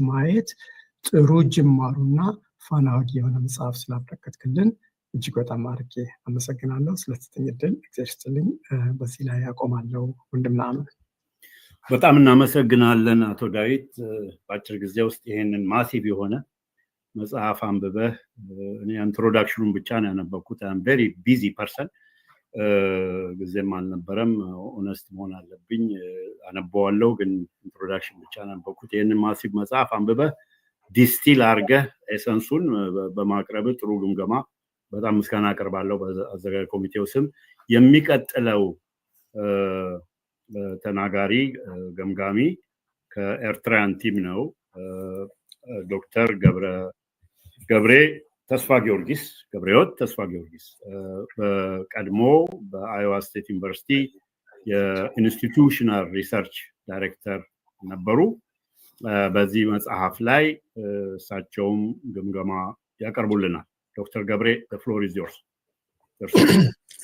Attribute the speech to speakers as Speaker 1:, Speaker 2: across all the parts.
Speaker 1: ማየት ጥሩ ጅማሩና ፋና ወጊ የሆነ መጽሐፍ ስላበረከትክልን እጅግ በጣም አድርጌ አመሰግናለሁ። ስለተሰጠኝ እድል እግዚአብሔር ይስጥልኝ። በዚህ ላይ አቆማለሁ። ወንድም ነአምን።
Speaker 2: በጣም እናመሰግናለን አቶ ዳዊት። በአጭር ጊዜ ውስጥ ይሄንን massive የሆነ መጽሐፍ አንብበህ፣ እኔ introduction ኑን ብቻ ነው ያነበብኩት። I'm very busy person፣ ጊዜም አልነበረም። Honest መሆን አለብኝ። አነበዋለሁ፣ ግን introduction ብቻ ያነበብኩት። ይህንን massive መጽሐፍ አንብበህ distill አድርገህ essence ኡን በማቅረብ ጥሩ ግምገማ በጣም ምስጋና አቀርባለሁ በአዘጋጅ ኮሚቴው ስም። የሚቀጥለው ተናጋሪ ገምጋሚ ከ Eritrean team ነው። ዶክተር ገብሬ ተስፋ ጊዮርጊስ፣ ገብረሕይወት ተስፋ ጊዮርጊስ በቀድሞ በ Iowa State University የ institutional research director ነበሩ። በዚህ መጽሐፍ ላይ እሳቸውም ግምገማ ያቀርቡልናል። ዶክተር ገብሬ፣ floor is yours።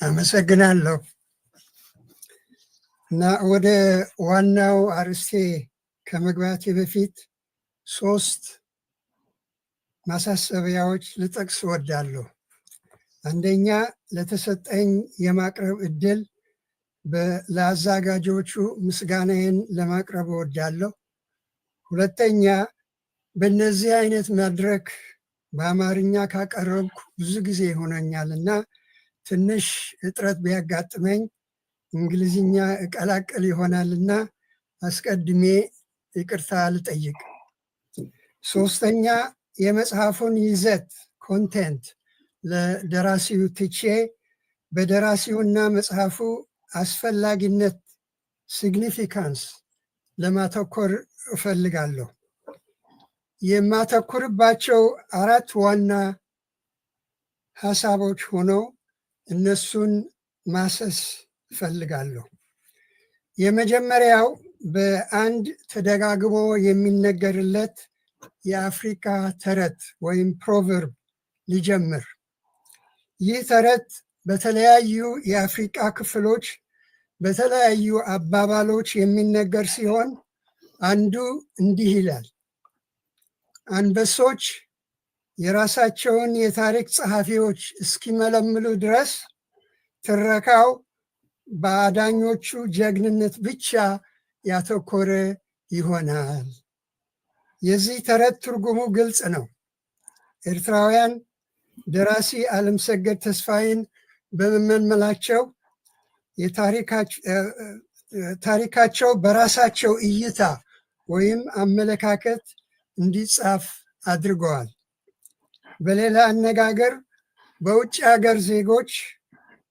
Speaker 3: አመሰግናለሁ። እና ወደ ዋናው አርእስቴ ከመግባቴ በፊት ሶስት ማሳሰቢያዎች ልጠቅስ እወዳለሁ። አንደኛ፣ ለተሰጠኝ የማቅረብ እድል ለአዘጋጆቹ ምስጋናዬን ለማቅረብ እወዳለሁ። ሁለተኛ፣ በእነዚህ አይነት መድረክ በአማርኛ ካቀረብኩ ብዙ ጊዜ ይሆነኛል እና ትንሽ እጥረት ቢያጋጥመኝ እንግሊዝኛ እቀላቅል ይሆናልና አስቀድሜ ይቅርታ ልጠይቅ። ሶስተኛ፣ የመጽሐፉን ይዘት content ለደራሲው ትቼ በደራሲውና መጽሐፉ አስፈላጊነት significance ለማተኮር እፈልጋለሁ። የማተኩርባቸው አራት ዋና ሀሳቦች ሆነው እነሱን ማሰስ እፈልጋለሁ። የመጀመሪያው በአንድ ተደጋግሞ የሚነገርለት የአፍሪካ ተረት ወይም proverb ልጀምር። ይህ ተረት በተለያዩ የአፍሪካ ክፍሎች በተለያዩ አባባሎች የሚነገር ሲሆን አንዱ እንዲህ ይላል፦ "አንበሶች የራሳቸውን የታሪክ ጸሐፊዎች እስኪመለምሉ ድረስ ትረካው በአዳኞቹ ጀግንነት ብቻ ያተኮረ ይሆናል።" የዚህ ተረት ትርጉሙ ግልጽ ነው። ኤርትራውያን ደራሲ ዓለምሰገድ ተስፋዬን በመመልመላቸው ታሪካቸው በራሳቸው እይታ ወይም አመለካከት እንዲጻፍ አድርገዋል። በሌላ አነጋገር በውጭ ሀገር ዜጎች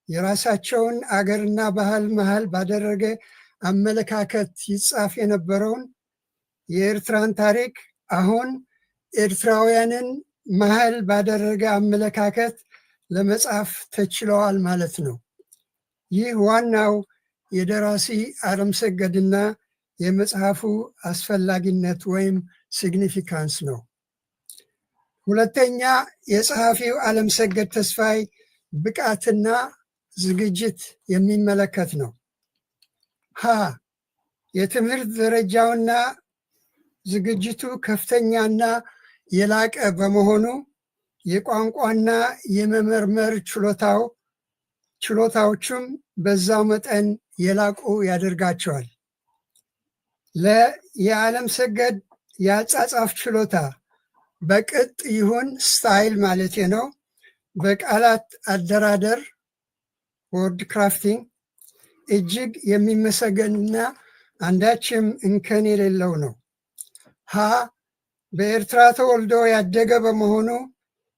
Speaker 3: የራሳቸውን አገርና ባህል መሀል ባደረገ አመለካከት ይጻፍ የነበረውን የኤርትራን ታሪክ አሁን ኤርትራውያንን መሀል ባደረገ አመለካከት ለመጻፍ ተችለዋል ማለት ነው። ይህ ዋናው የደራሲ ዓለምሰገድና የመጽሐፉ አስፈላጊነት ወይም significance ነው። ሁለተኛ፣ የጸሐፊው ዓለምሰገድ ተስፋዬ ብቃትና ዝግጅት የሚመለከት ነው። ሀ፣ የትምህርት ደረጃውና ዝግጅቱ ከፍተኛና የላቀ በመሆኑ የቋንቋና የመመርመር ችሎታዎቹም በዛው መጠን የላቁ ያደርጋቸዋል። ለ፣ የዓለምሰገድ የአጻጻፍ ችሎታ በቅጥ ይሁን style ማለቴ ነው፣ በቃላት አደራደር word crafting እጅግ የሚመሰገንና አንዳችም እንከን የሌለው ነው። ሀ፣ በኤርትራ ተወልዶ ያደገ በመሆኑ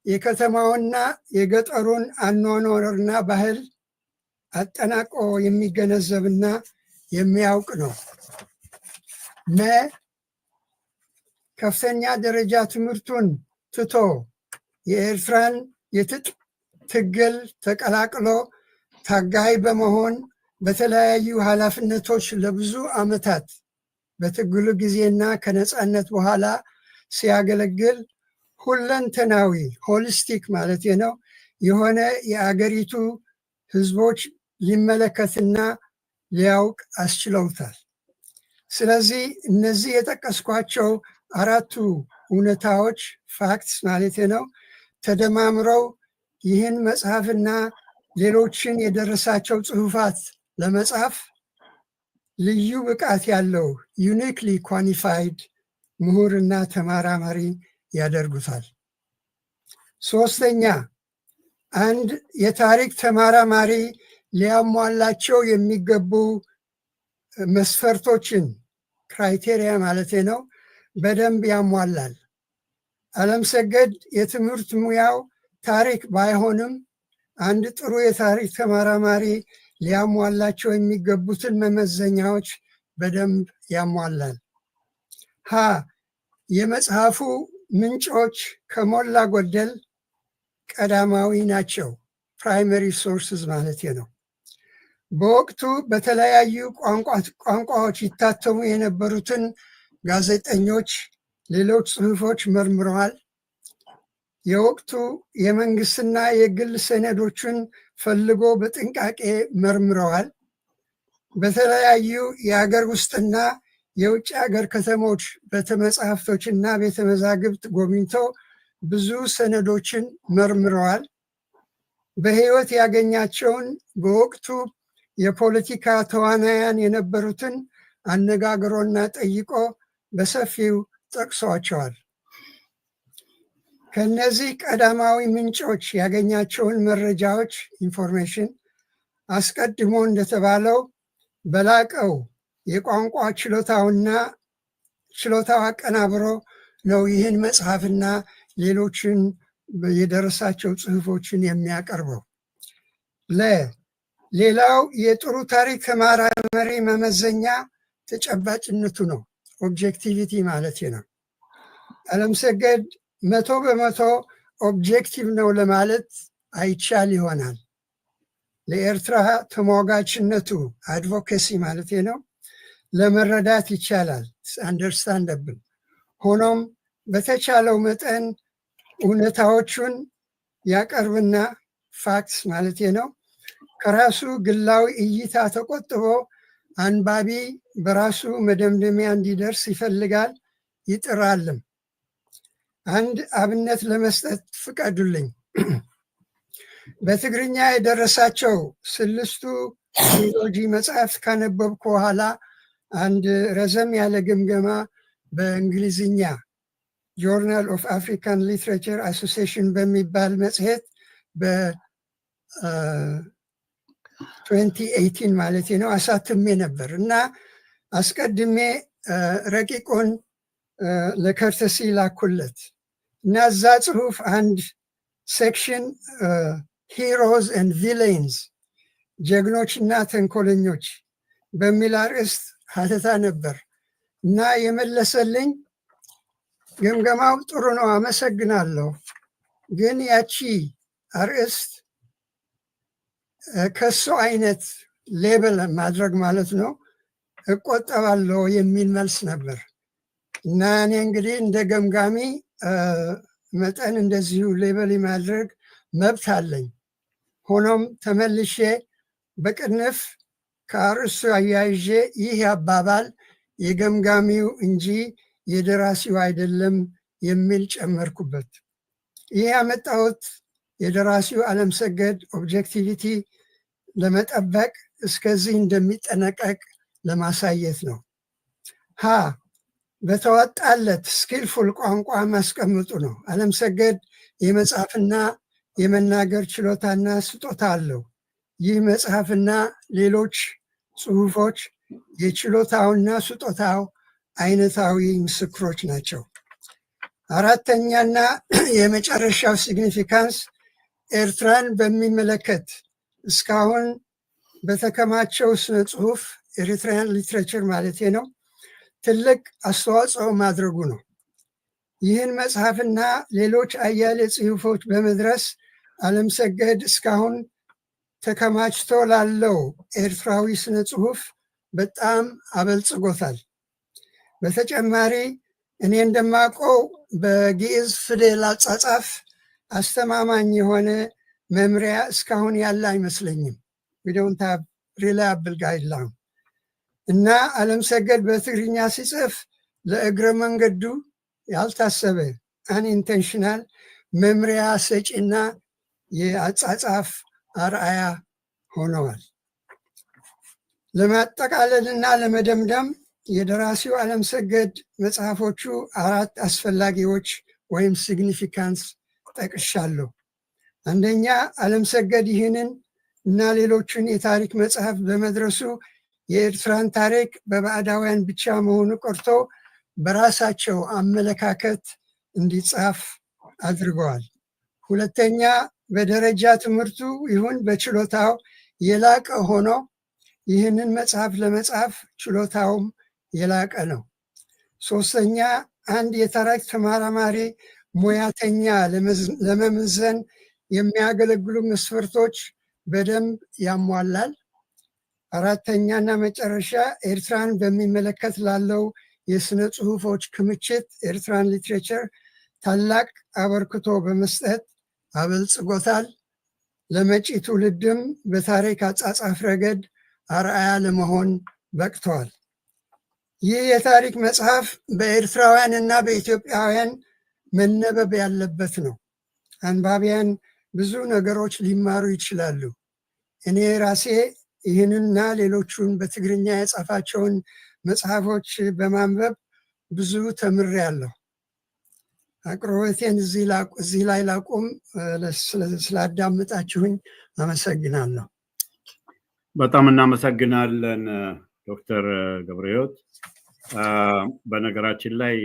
Speaker 3: የከተማውና የገጠሩን አኗኗርና ባህል አጠናቆ የሚገነዘብና የሚያውቅ ነው። መ፣ ከፍተኛ ደረጃ ትምህርቱን ትቶ የኤርትራን የትጥቅ ትግል ተቀላቅሎ ታጋይ በመሆን በተለያዩ ኃላፊነቶች ለብዙ ዓመታት በትግሉ ጊዜና ከነፃነት በኋላ ሲያገለግል ሁለንተናዊ holistic ማለት ነው የሆነ የአገሪቱ ህዝቦች ሊመለከትና ሊያውቅ አስችለውታል። ስለዚህ እነዚህ የጠቀስኳቸው አራቱ እውነታዎች፣ facts ማለት ነው፣ ተደማምረው ይህን መጽሐፍና ሌሎችን የደረሳቸው ጽሁፋት ለመጻፍ ልዩ ብቃት ያለው፣ uniquely qualified ምሁርና ተመራማሪ ያደርጉታል። ሶስተኛ፣ አንድ የታሪክ ተመራማሪ ሊያሟላቸው የሚገቡ መስፈርቶችን፣ criteria ማለት ነው፣ በደንብ ያሟላል። አለምሰገድ የትምህርት ሙያው ታሪክ ባይሆንም አንድ ጥሩ የታሪክ ተመራማሪ ሊያሟላቸው የሚገቡትን መመዘኛዎች በደንብ ያሟላል። ሀ፣ የመጽሐፉ ምንጮች ከሞላ ጎደል ቀዳማዊ ናቸው። Primary sources ማለት ነው። በወቅቱ በተለያዩ ቋንቋዎች ይታተሙ የነበሩትን ጋዜጠኞች፣ ሌሎች ጽሑፎች መርምረዋል። የወቅቱ የመንግስትና የግል ሰነዶችን ፈልጎ በጥንቃቄ መርምረዋል። በተለያዩ የሀገር ውስጥና የውጭ ሀገር ከተሞች ቤተ መጻሕፍቶችና ቤተ መዛግብት ጎብኝቶ ብዙ ሰነዶችን መርምረዋል። በሕይወት ያገኛቸውን በወቅቱ የፖለቲካ ተዋናያን የነበሩትን አነጋግሮና ጠይቆ በሰፊው ጠቅሷቸዋል። ከነዚህ ቀዳማዊ ምንጮች ያገኛቸውን መረጃዎች፣ information፣ አስቀድሞ እንደተባለው በላቀው የቋንቋ ችሎታውና ችሎታው አቀናብሮ ነው ይህን መጽሐፍና ሌሎችን የደረሳቸው ጽሑፎችን የሚያቀርበው። ሌላው የጥሩ ታሪክ ተመራማሪ መመዘኛ ተጨባጭነቱ ነው። Objectivity ማለት ነው። አለምሰገድ 100% objective ነው ለማለት አይቻል ይሆናል። ለኤርትራ ተሟጋችነቱ፣ advocacy ማለት ነው፣ ለመረዳት ይቻላል፣ understandable። ሆኖም በተቻለው መጠን እውነታዎቹን ያቀርብና፣ facts ማለት ነው፣ ከራሱ ግላዊ እይታ ተቆጥቦ አንባቢ በራሱ መደምደሚያ እንዲደርስ ይፈልጋል፣ ይጥራልም። አንድ አብነት ለመስጠት ፍቀዱልኝ። በትግርኛ የደረሳቸው ስልስቱ trilogy መጽሐፍት ካነበብኩ በኋላ አንድ ረዘም ያለ ግምገማ በእንግሊዝኛ Journal of African Literature Association በሚባል መጽሔት በ2018 ማለት ነው አሳትሜ ነበር እና አስቀድሜ ረቂቁን ለ courtesy ላኩለት እና እዛ ጽሁፍ አንድ section "Heroes and Villains፣ ጀግኖችና ተንኮለኞች" በሚል አርዕስት ሀተታ ነበር እና የመለሰልኝ ግምገማው ጥሩ ነው፣ አመሰግናለሁ፣ ግን ያቺ አርዕስት ከሱ አይነት label ማድረግ ማለት ነው እቆጠባለሁ የሚል መልስ ነበር። እና እኔ እንግዲህ እንደ ገምጋሚ መጠን እንደዚሁ label የማድረግ መብት አለኝ። ሆኖም ተመልሼ በቅንፍ ከአርዕስቱ አያይዤ ይህ አባባል የገምጋሚው እንጂ የደራሲው አይደለም የሚል ጨመርኩበት። ይህ ያመጣሁት የደራሲው አለምሰገድ objectivity ለመጠበቅ እስከዚህ እንደሚጠነቀቅ ለማሳየት ነው። ሀ፣ በተዋጣለት skillful ቋንቋ ማስቀመጡ ነው። አለምሰገድ የመጻፍና የመናገር ችሎታና ስጦታ አለው። ይህ መጽሐፍና ሌሎች ጽሁፎች የችሎታውና ስጦታው አይነታዊ ምስክሮች ናቸው። አራተኛና የመጨረሻው significance ኤርትራን በሚመለከት እስካሁን በተከማቸው ስነ ጽሁፍ፣ Eritrean literature ማለት ነው፣ ትልቅ አስተዋጽኦ ማድረጉ ነው። ይህን መጽሐፍና ሌሎች አያሌ ጽሁፎች በመድረስ አለምሰገድ እስካሁን ተከማችቶ ላለው ኤርትራዊ ስነ ጽሁፍ በጣም አበልጽጎታል። በተጨማሪ እኔ እንደማውቀው በግዕዝ ፊደል አጻጻፍ አስተማማኝ የሆነ መምሪያ እስካሁን ያለ አይመስለኝም። We don't have reliable guideline. እና አለምሰገድ በትግርኛ ሲጽፍ ለእግረ መንገዱ ያልታሰበ unintentional መምሪያ ሰጪና የአጻጻፍ አርአያ ሆነዋል። ለማጠቃለልና ለመደምደም የደራሲው አለምሰገድ መጽሐፎቹ አራት አስፈላጊዎች ወይም significance ጠቅሻለሁ። አንደኛ፣ አለምሰገድ ይህንን እና ሌሎችን የታሪክ መጽሐፍ በመድረሱ የኤርትራን ታሪክ በባዕዳውያን ብቻ መሆኑ ቀርቶ በራሳቸው አመለካከት እንዲጻፍ አድርገዋል። ሁለተኛ፣ በደረጃ ትምህርቱ ይሁን በችሎታው የላቀ ሆኖ ይህንን መጽሐፍ ለመጻፍ ችሎታውም የላቀ ነው። ሶስተኛ፣ አንድ የታሪክ ተመራማሪ ሙያተኛ ለመመዘን የሚያገለግሉ መስፈርቶች በደንብ ያሟላል። አራተኛና መጨረሻ፣ ኤርትራን በሚመለከት ላለው የስነ ጽሁፎች ክምችት Eritrean literature ታላቅ አበርክቶ በመስጠት አበልጽጎታል። ለመጪ ትውልድም በታሪክ አጻጻፍ ረገድ አርአያ ለመሆን በቅተዋል። ይህ የታሪክ መጽሐፍ በኤርትራውያን እና በኢትዮጵያውያን መነበብ ያለበት ነው። አንባቢያን ብዙ ነገሮች ሊማሩ ይችላሉ። እኔ ራሴ ይህንና ሌሎቹን በትግርኛ የጻፋቸውን መጽሐፎች በማንበብ ብዙ ተምሬያለሁ። አቅርቦቴን እዚህ ላይ ላቁም። ስላዳመጣችሁኝ አመሰግናለሁ።
Speaker 2: በጣም እናመሰግናለን ዶክተር ገብረህይወት። በነገራችን ላይ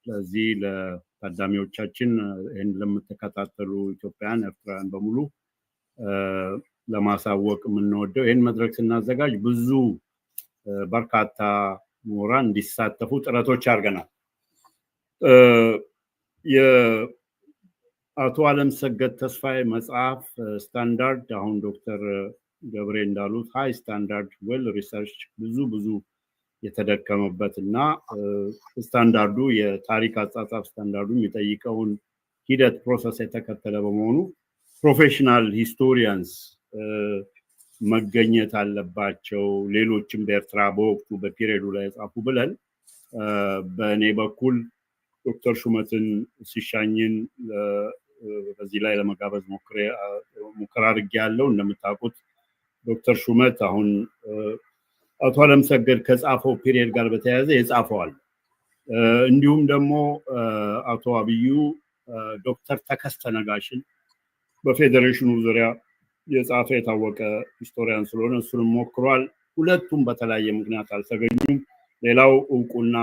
Speaker 2: ለዚህ ለታዳሚዎቻችን፣ ይህን ለምትከታተሉ ኢትዮጵያውያን፣ ኤርትራውያን በሙሉ ለማሳወቅ የምንወደው ይህን መድረክ ስናዘጋጅ ብዙ በርካታ ምሁራን እንዲሳተፉ ጥረቶች አድርገናል። የአቶ አለምሰገድ ተስፋዬ መጽሐፍ ስታንዳርድ አሁን ዶክተር ገብሬ እንዳሉት high standard፣ well research፣ ብዙ ብዙ የተደከመበት እና ስታንዳርዱ የታሪክ አጻጻፍ ስታንዳርዱ የሚጠይቀውን ሂደት process የተከተለ በመሆኑ professional historians መገኘት አለባቸው፣ ሌሎችም በኤርትራ በወቅቱ በ period ኡ ላይ የጻፉ ብለን በእኔ በኩል ዶክተር ሹመትን ሲሻኝን በዚህ ላይ ለመጋበዝ ሙከራ አድርጌያለሁ። እንደምታውቁት ዶክተር ሹመት አሁን አቶ አለምሰገድ ከጻፈው period ጋር በተያያዘ የጻፈዋል። እንዲሁም ደግሞ አቶ አብዩ ዶክተር ተከስተ ነጋሽን በፌዴሬሽኑ ዙሪያ የጻፈ የታወቀ historian ስለሆነ እሱንም ሞክሯል። ሁለቱም በተለያየ ምክንያት አልተገኙም። ሌላው እውቁና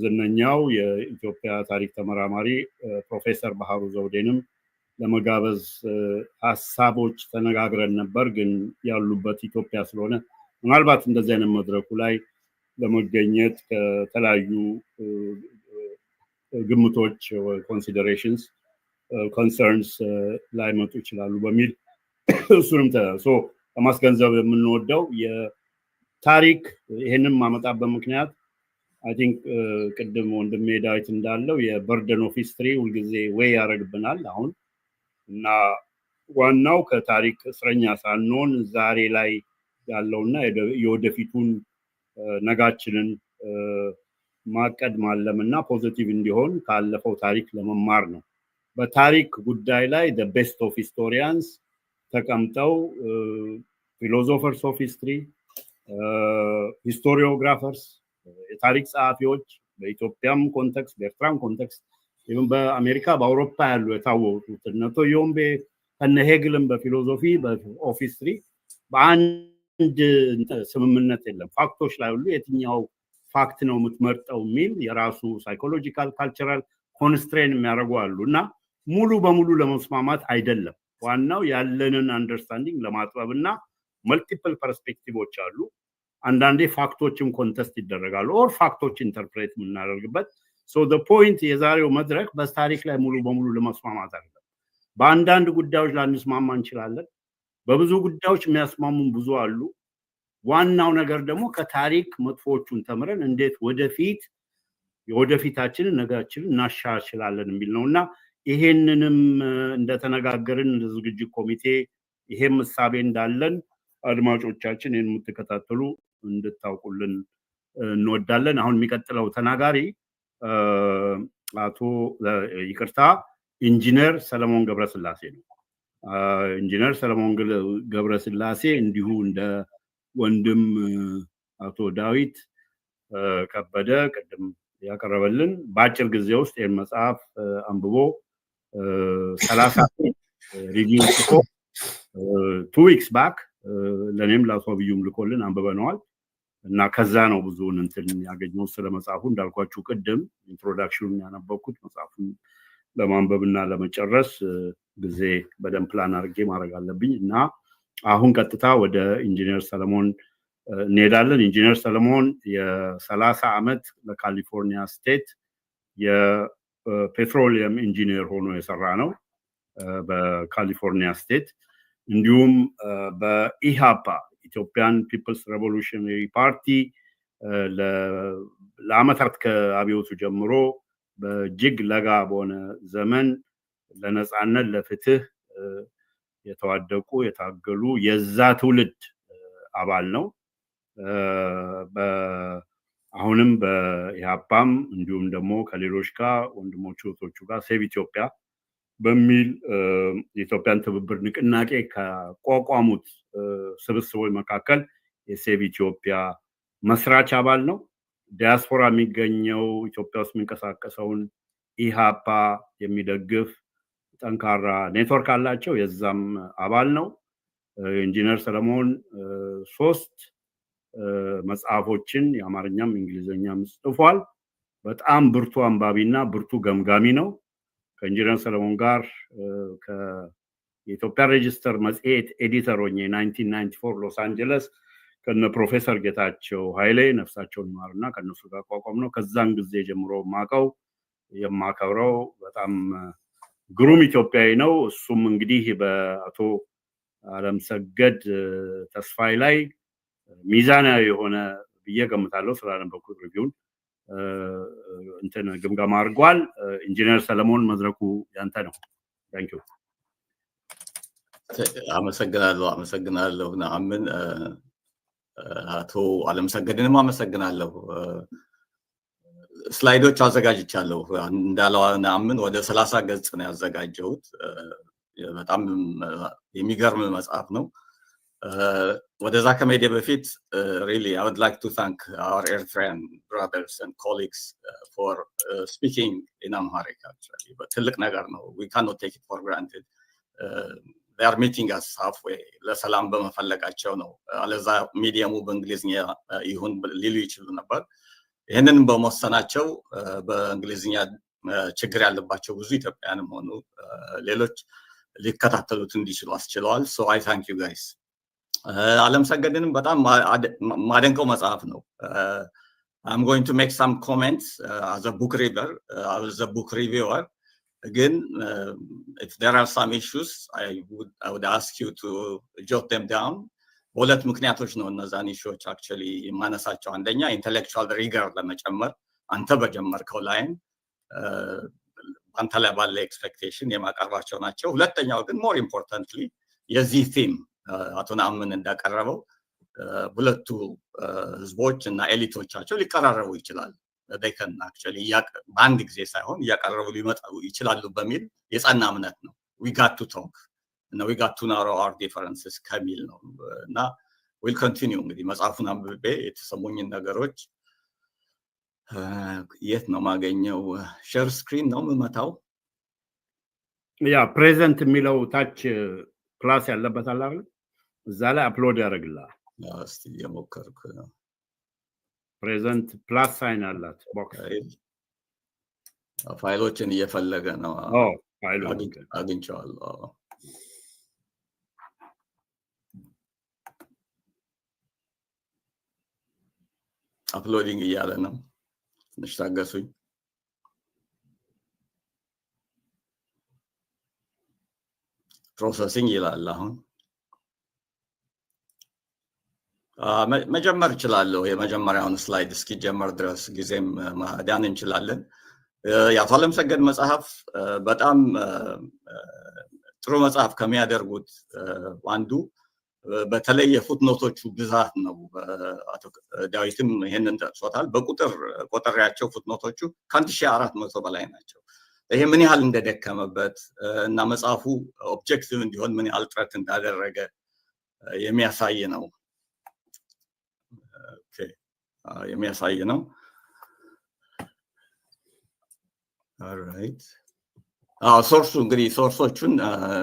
Speaker 2: ዝነኛው የኢትዮጵያ ታሪክ ተመራማሪ ፕሮፌሰር ባህሩ ዘውዴንም ለመጋበዝ ሀሳቦች ተነጋግረን ነበር። ግን ያሉበት ኢትዮጵያ ስለሆነ ምናልባት እንደዚህ አይነት መድረኩ ላይ ለመገኘት ከተለያዩ ግምቶች፣ considerations፣ concerns ላይመጡ ይችላሉ በሚል እሱንም ለማስገንዘብ የምንወደው የታሪክ ይሄንን ማመጣበት ምክንያት I think ቅድም ወንድሜ ዳዊት እንዳለው የ burden of history ሁልጊዜ weigh ያደርግብናል አሁን። እና ዋናው ከታሪክ እስረኛ ሳንሆን ዛሬ ላይ ያለውና የወደፊቱን ነጋችንን ማቀድ፣ ማለም እና positive እንዲሆን ካለፈው ታሪክ ለመማር ነው። በታሪክ ጉዳይ ላይ best of historians ተቀምጠው philosophers of history፣ historiographers፣ የታሪክ ጸሐፊዎች በኢትዮጵያም context፣ በኤርትራም context፣ even በአሜሪካ፣ በአውሮፓ ያሉ የታወቁት እነ ቶይንቢ ከነ ሄግልም በ philosophy of history በአንድ ስምምነት የለም። Fact ኦች ላይ ሁሉ የትኛው fact ነው የምትመርጠው የሚል የራሱ psychological፣ cultural constrain የሚያደርጉ አሉ እና ሙሉ በሙሉ ለመስማማት አይደለም። ዋናው ያለንን understanding ለማጥበብ እና multiple perspective ኦች አሉ። አንዳንዴ fact ኦችም contest ይደረጋሉ or fact ኦች interpret የምናደርግበት። So point የዛሬው መድረክ በታሪክ ላይ ሙሉ በሙሉ ለመስማማት አይደለም። በአንዳንድ ጉዳዮች ላንስማማ እንችላለን። በብዙ ጉዳዮች የሚያስማሙን ብዙ አሉ። ዋናው ነገር ደግሞ ከታሪክ መጥፎዎቹን ተምረን እንዴት ወደፊት የወደፊታችንን ነጋችንን እናሻሽላለን የሚል ነው። እና ይሄንንም እንደተነጋገርን ዝግጅት ኮሚቴ ይሄም እሳቤ እንዳለን አድማጮቻችን ይህን የምትከታተሉ እንድታውቁልን እንወዳለን። አሁን የሚቀጥለው ተናጋሪ አቶ፣ ይቅርታ፣ ኢንጂነር ሰለሞን ገብረስላሴ ነው። ኢንጂነር ሰለሞን ገብረስላሴ እንዲሁ እንደ ወንድም አቶ ዳዊት ከበደ ቅድም ያቀረበልን በአጭር ጊዜ ውስጥ ይህን መጽሐፍ አንብቦ 30 review ጽፎ 2 weeks back ለእኔም ለአቶ አብዩም ልኮልን አንብበነዋል እና ከዛ ነው ብዙውን እንትን ያገኘው ስለ መጽሐፉ። እንዳልኳችሁ ቅድም introduction ኑን ያነበብኩት መጽሐፉን ለማንበብ እና ለመጨረስ ጊዜ በደንብ ፕላን አድርጌ ማድረግ አለብኝ እና አሁን ቀጥታ ወደ ኢንጂነር ሰለሞን እንሄዳለን። ኢንጂነር ሰለሞን የ30 ዓመት ለካሊፎርኒያ State የ petroleum engineer ሆኖ የሰራ ነው በካሊፎርኒያ State፣ እንዲሁም በኢሃፓ፣ Ethiopian People's Revolutionary Party፣ ለአመታት ከአብዮቱ ጀምሮ በእጅግ ለጋ በሆነ ዘመን ለነፃነት፣ ለፍትህ የተዋደቁ፣ የታገሉ የዛ ትውልድ አባል ነው። አሁንም በኢህአፓም እንዲሁም ደግሞ ከሌሎች ጋር ወንድሞቹ እህቶቹ ጋር Save Ethiopia በሚል የኢትዮጵያን ትብብር ንቅናቄ ካቋቋሙት ስብስቦች መካከል የ Save Ethiopia መስራች አባል ነው። ዲያስፖራ የሚገኘው ኢትዮጵያ ውስጥ የሚንቀሳቀሰውን ኢሃፓ የሚደግፍ ጠንካራ ኔትወርክ አላቸው። የዛም አባል ነው። ኢንጂነር ሰለሞን ሶስት መጽሐፎችን የአማርኛም እንግሊዝኛም ጽፏል። በጣም ብርቱ አንባቢና ብርቱ ገምጋሚ ነው። ከኢንጂነር ሰለሞን ጋር የኢትዮጵያ Register መጽሔት editor ሆኜ 1994 ሎስ አንጀለስ ከነ ፕሮፌሰር ጌታቸው ኃይሌ፣ ነፍሳቸውን ይማርና፣ ከእነሱ ጋር አቋቋም ነው። ከዛን ጊዜ ጀምሮ ማቀው፣ የማከብረው በጣም ግሩም ኢትዮጵያዊ ነው። እሱም እንግዲህ በአቶ አለምሰገድ ተስፋዬ ላይ ሚዛናዊ የሆነ ብዬ ገምታለሁ፣ ስላነበብኩት review ውን እንትን ግምገማ አድርጓል። ኢንጂነር ሰለሞን፣ መድረኩ ያንተ ነው። Thank you።
Speaker 4: አመሰግናለሁ፣ አመሰግናለሁ ነአምን። አቶ አለምሰገድንም አመሰግናለሁ። Slide ኦች አዘጋጅቻለሁ። እንዳለው ነአምን ወደ 30 ገጽ ነው ያዘጋጀሁት። በጣም የሚገርም መጽሐፍ ነው። ወደዛ ከመሄዴ በፊት really I would like to thank our Eritrean brothers and colleagues for speaking in Amharic. Actually ትልቅ ነገር ነው። ዊ ካኖት ቴክ ኢት ፎር ግራንትድ። They are meeting us halfway ለሰላም በመፈለጋቸው ነው። አለዛ medium ኡ በእንግሊዝኛ ይሁን ሊሉ ይችሉ ነበር። ይህንን በመወሰናቸው በእንግሊዝኛ ችግር ያለባቸው ብዙ ኢትዮጵያውያንም ሆኑ ሌሎች ሊከታተሉት እንዲችሉ አስችለዋል። So I thank you guys። አለምሰገድንም በጣም ማደንቀው መጽሐፍ ነው። I'm going to make some comments as a book reviewer, as a book reviewer. ግን if there are some issues, I would ask you to jot them down. በሁለት ምክንያቶች ነው እነዛን issue ዎች actually የማነሳቸው። አንደኛ intellectual rigor ለመጨመር አንተ በጀመርከው line አንተ ላይ ባለ expectation የማቀርባቸው ናቸው። ሁለተኛው ግን more importantly የዚህ theme አቶ ነአምን እንዳቀረበው ሁለቱ ህዝቦች እና elite ኦቻቸው ሊቀራረቡ ይችላል። They can actually በአንድ ጊዜ ሳይሆን እያቀረቡ ሊመጡ ይችላሉ በሚል የጸና እምነት ነው። We got to talk እና we got to narrow our differences ከሚል ነው እና we'll continue። እንግዲህ መጽሐፉን አንብቤ የተሰሙኝን ነገሮች የት ነው ማገኘው? Share screen ነው የምመታው።
Speaker 2: Yeah፣ present የሚለው ታች plus ያለበት አለ አይደል? እዛ ላይ upload ያደርግልሃል።
Speaker 4: እስቲ እየሞከርኩ ነው።
Speaker 2: Present plus sign አላት box።
Speaker 4: ፋይሎችን እየፈለገ ነው።
Speaker 2: ፋይሉ
Speaker 4: አግኝቼዋለሁ። Uploading እያለ ነው። ትንሽ ታገሱኝ። Processing ይላል። አሁን መጀመር እችላለሁ። የመጀመሪያውን slide እስኪጀመር ድረስ ጊዜም ማዳን እንችላለን። የአቶ አለምሰገድ መጽሐፍ በጣም ጥሩ መጽሐፍ ከሚያደርጉት አንዱ በተለይ የ footnote ኦቹ ብዛት ነው። አቶ ዳዊትም ይሄንን ጠቅሶታል። በቁጥር ቆጥሬያቸው footnote ኦቹ ከ1400 በላይ ናቸው። ይሄ ምን ያህል እንደደከመበት እና መጽሐፉ objective እንዲሆን ምን ያህል ጥረት እንዳደረገ የሚያሳይ ነው የሚያሳይ ነው። Alright፣ source ኡ እንግዲህ source ኦቹን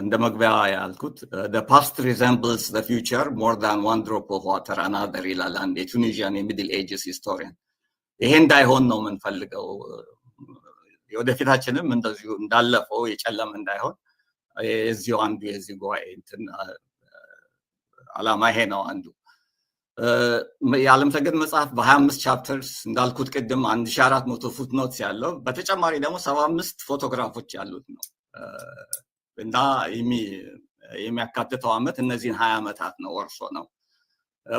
Speaker 4: እንደ መግቢያ ያልኩት "The past resembles the future more than one drop of water another" ይላል አንድ የ Tunisian የ Middle Ages historian። ይሄ እንዳይሆን ነው የምንፈልገው። የወደፊታችንም እንደዚሁ እንዳለፈው የጨለመ እንዳይሆን የዚሁ አንዱ የዚህ ጉባኤ እንትን ዓላማ ይሄ ነው አንዱ። የዓለም ሰገድ መጽሐፍ በ25 chapters፣ እንዳልኩት ቅድም 1400 footnotes ያለው፣ በተጨማሪ ደግሞ 75 ፎቶግራፎች ያሉት ነው እና የሚያካትተው ዓመት እነዚህን 20 ዓመታት ነው ወርሶ ነው።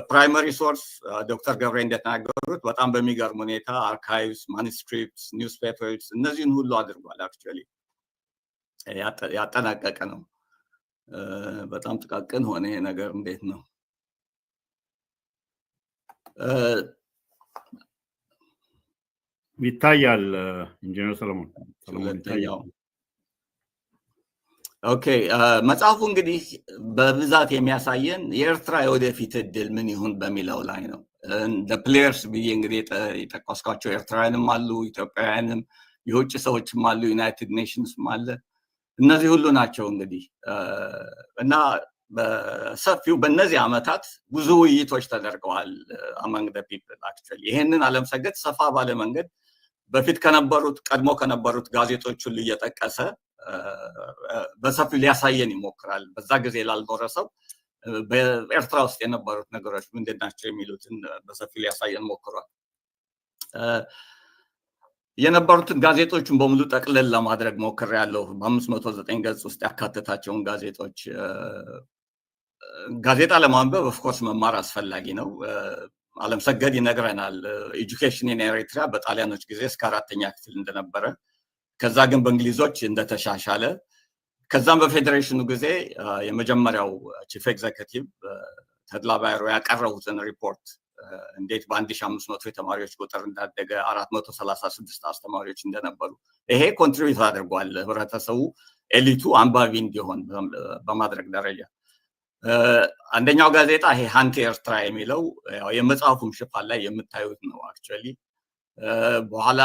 Speaker 4: Primary source ዶክተር ገብሬ እንደተናገሩት በጣም በሚገርም ሁኔታ archives፣ manuscripts፣ newspapers እነዚህን ሁሉ አድርጓል። Actually ያጠናቀቀ ነው። በጣም ጥቃቅን ሆነ ይሄ ነገር፣ እንዴት ነው?
Speaker 2: ይታያል። ኢንጂነር ሰለሞን፣ ሰለሞን ይታያል።
Speaker 4: Okay፣ መጽሐፉ እንግዲህ በብዛት የሚያሳየን የኤርትራ የወደፊት እድል ምን ይሁን በሚለው ላይ ነው። Players ብዬ እንግዲህ የጠቀስኳቸው ኤርትራውያንም አሉ፣ ኢትዮጵያውያንም፣ የውጭ ሰዎችም አሉ፣ United Nations ም አለ። እነዚህ ሁሉ ናቸው እንግዲህ። እና በሰፊው በእነዚህ ዓመታት ብዙ ውይይቶች ተደርገዋል among the people። Actually ይሄንን አለምሰገድ ሰፋ ባለ መንገድ በፊት ከነበሩት፣ ቀድሞ ከነበሩት ጋዜጦች ሁሉ እየጠቀሰ በሰፊው ሊያሳየን ይሞክራል። በዛ ጊዜ ላልኖረ ሰው በኤርትራ ውስጥ የነበሩት ነገሮች ምንድን ናቸው የሚሉትን በሰፊው ሊያሳየን ሞክሯል። የነበሩትን ጋዜጦችን በሙሉ ጠቅልል ለማድረግ ሞክሬያለሁ። በ509 ገጽ ውስጥ ያካተታቸውን ጋዜጦች። ጋዜጣ ለማንበብ of course መማር አስፈላጊ ነው። አለምሰገድ ይነግረናል። Education in Eritrea በጣሊያኖች ጊዜ እስከ አራተኛ ክፍል እንደነበረ፣ ከዛ ግን በእንግሊዞች እንደተሻሻለ፣ ከዛም በፌዴሬሽኑ ጊዜ የመጀመሪያው chief executive ተድላ ባይሮ ያቀረቡትን ሪፖርት እንዴት በ1500 የተማሪዎች ቁጥር እንዳደገ፣ 436 አስተማሪዎች እንደነበሩ፣ ይሄ contribute አድርጓል ህብረተሰቡ elite ኡ አንባቢ እንዲሆን በማድረግ ደረጃ። አንደኛው ጋዜጣ ይሄ ሃንቲ ኤርትራ የሚለው የመጽሐፉም ሽፋን ላይ የምታዩት ነው። Actually በኋላ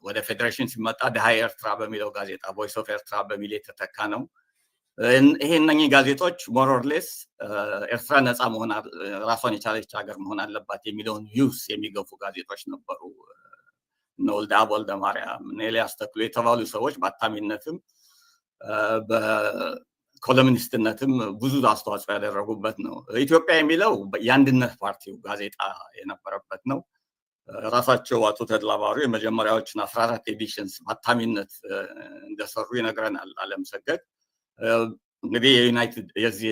Speaker 4: ወደ ፌዴሬሽን ሲመጣ ደሃይ ኤርትራ በሚለው ጋዜጣ Voice of Eritrea በሚል የተተካ ነው። ይሄ እነኚህ ጋዜጦች more or less ኤርትራ ነፃ መሆን፣ ራሷን የቻለች ሀገር መሆን አለባት የሚለውን views የሚገፉ ጋዜጦች ነበሩ። እነ ወልደአብ ወልደ ማርያም፣ እነ ኤልያስ ተክሉ የተባሉ ሰዎች በአታሚነትም በ columnist ነትም ብዙ አስተዋጽኦ ያደረጉበት ነው። ኢትዮጵያ የሚለው የአንድነት ፓርቲው ጋዜጣ የነበረበት ነው። ራሳቸው አቶ ተድላ ባህሩ የመጀመሪያዎችን 14 editions በአታሚነት እንደሰሩ ይነግረናል አለምሰገድ። እንግዲህ የ United የዚህ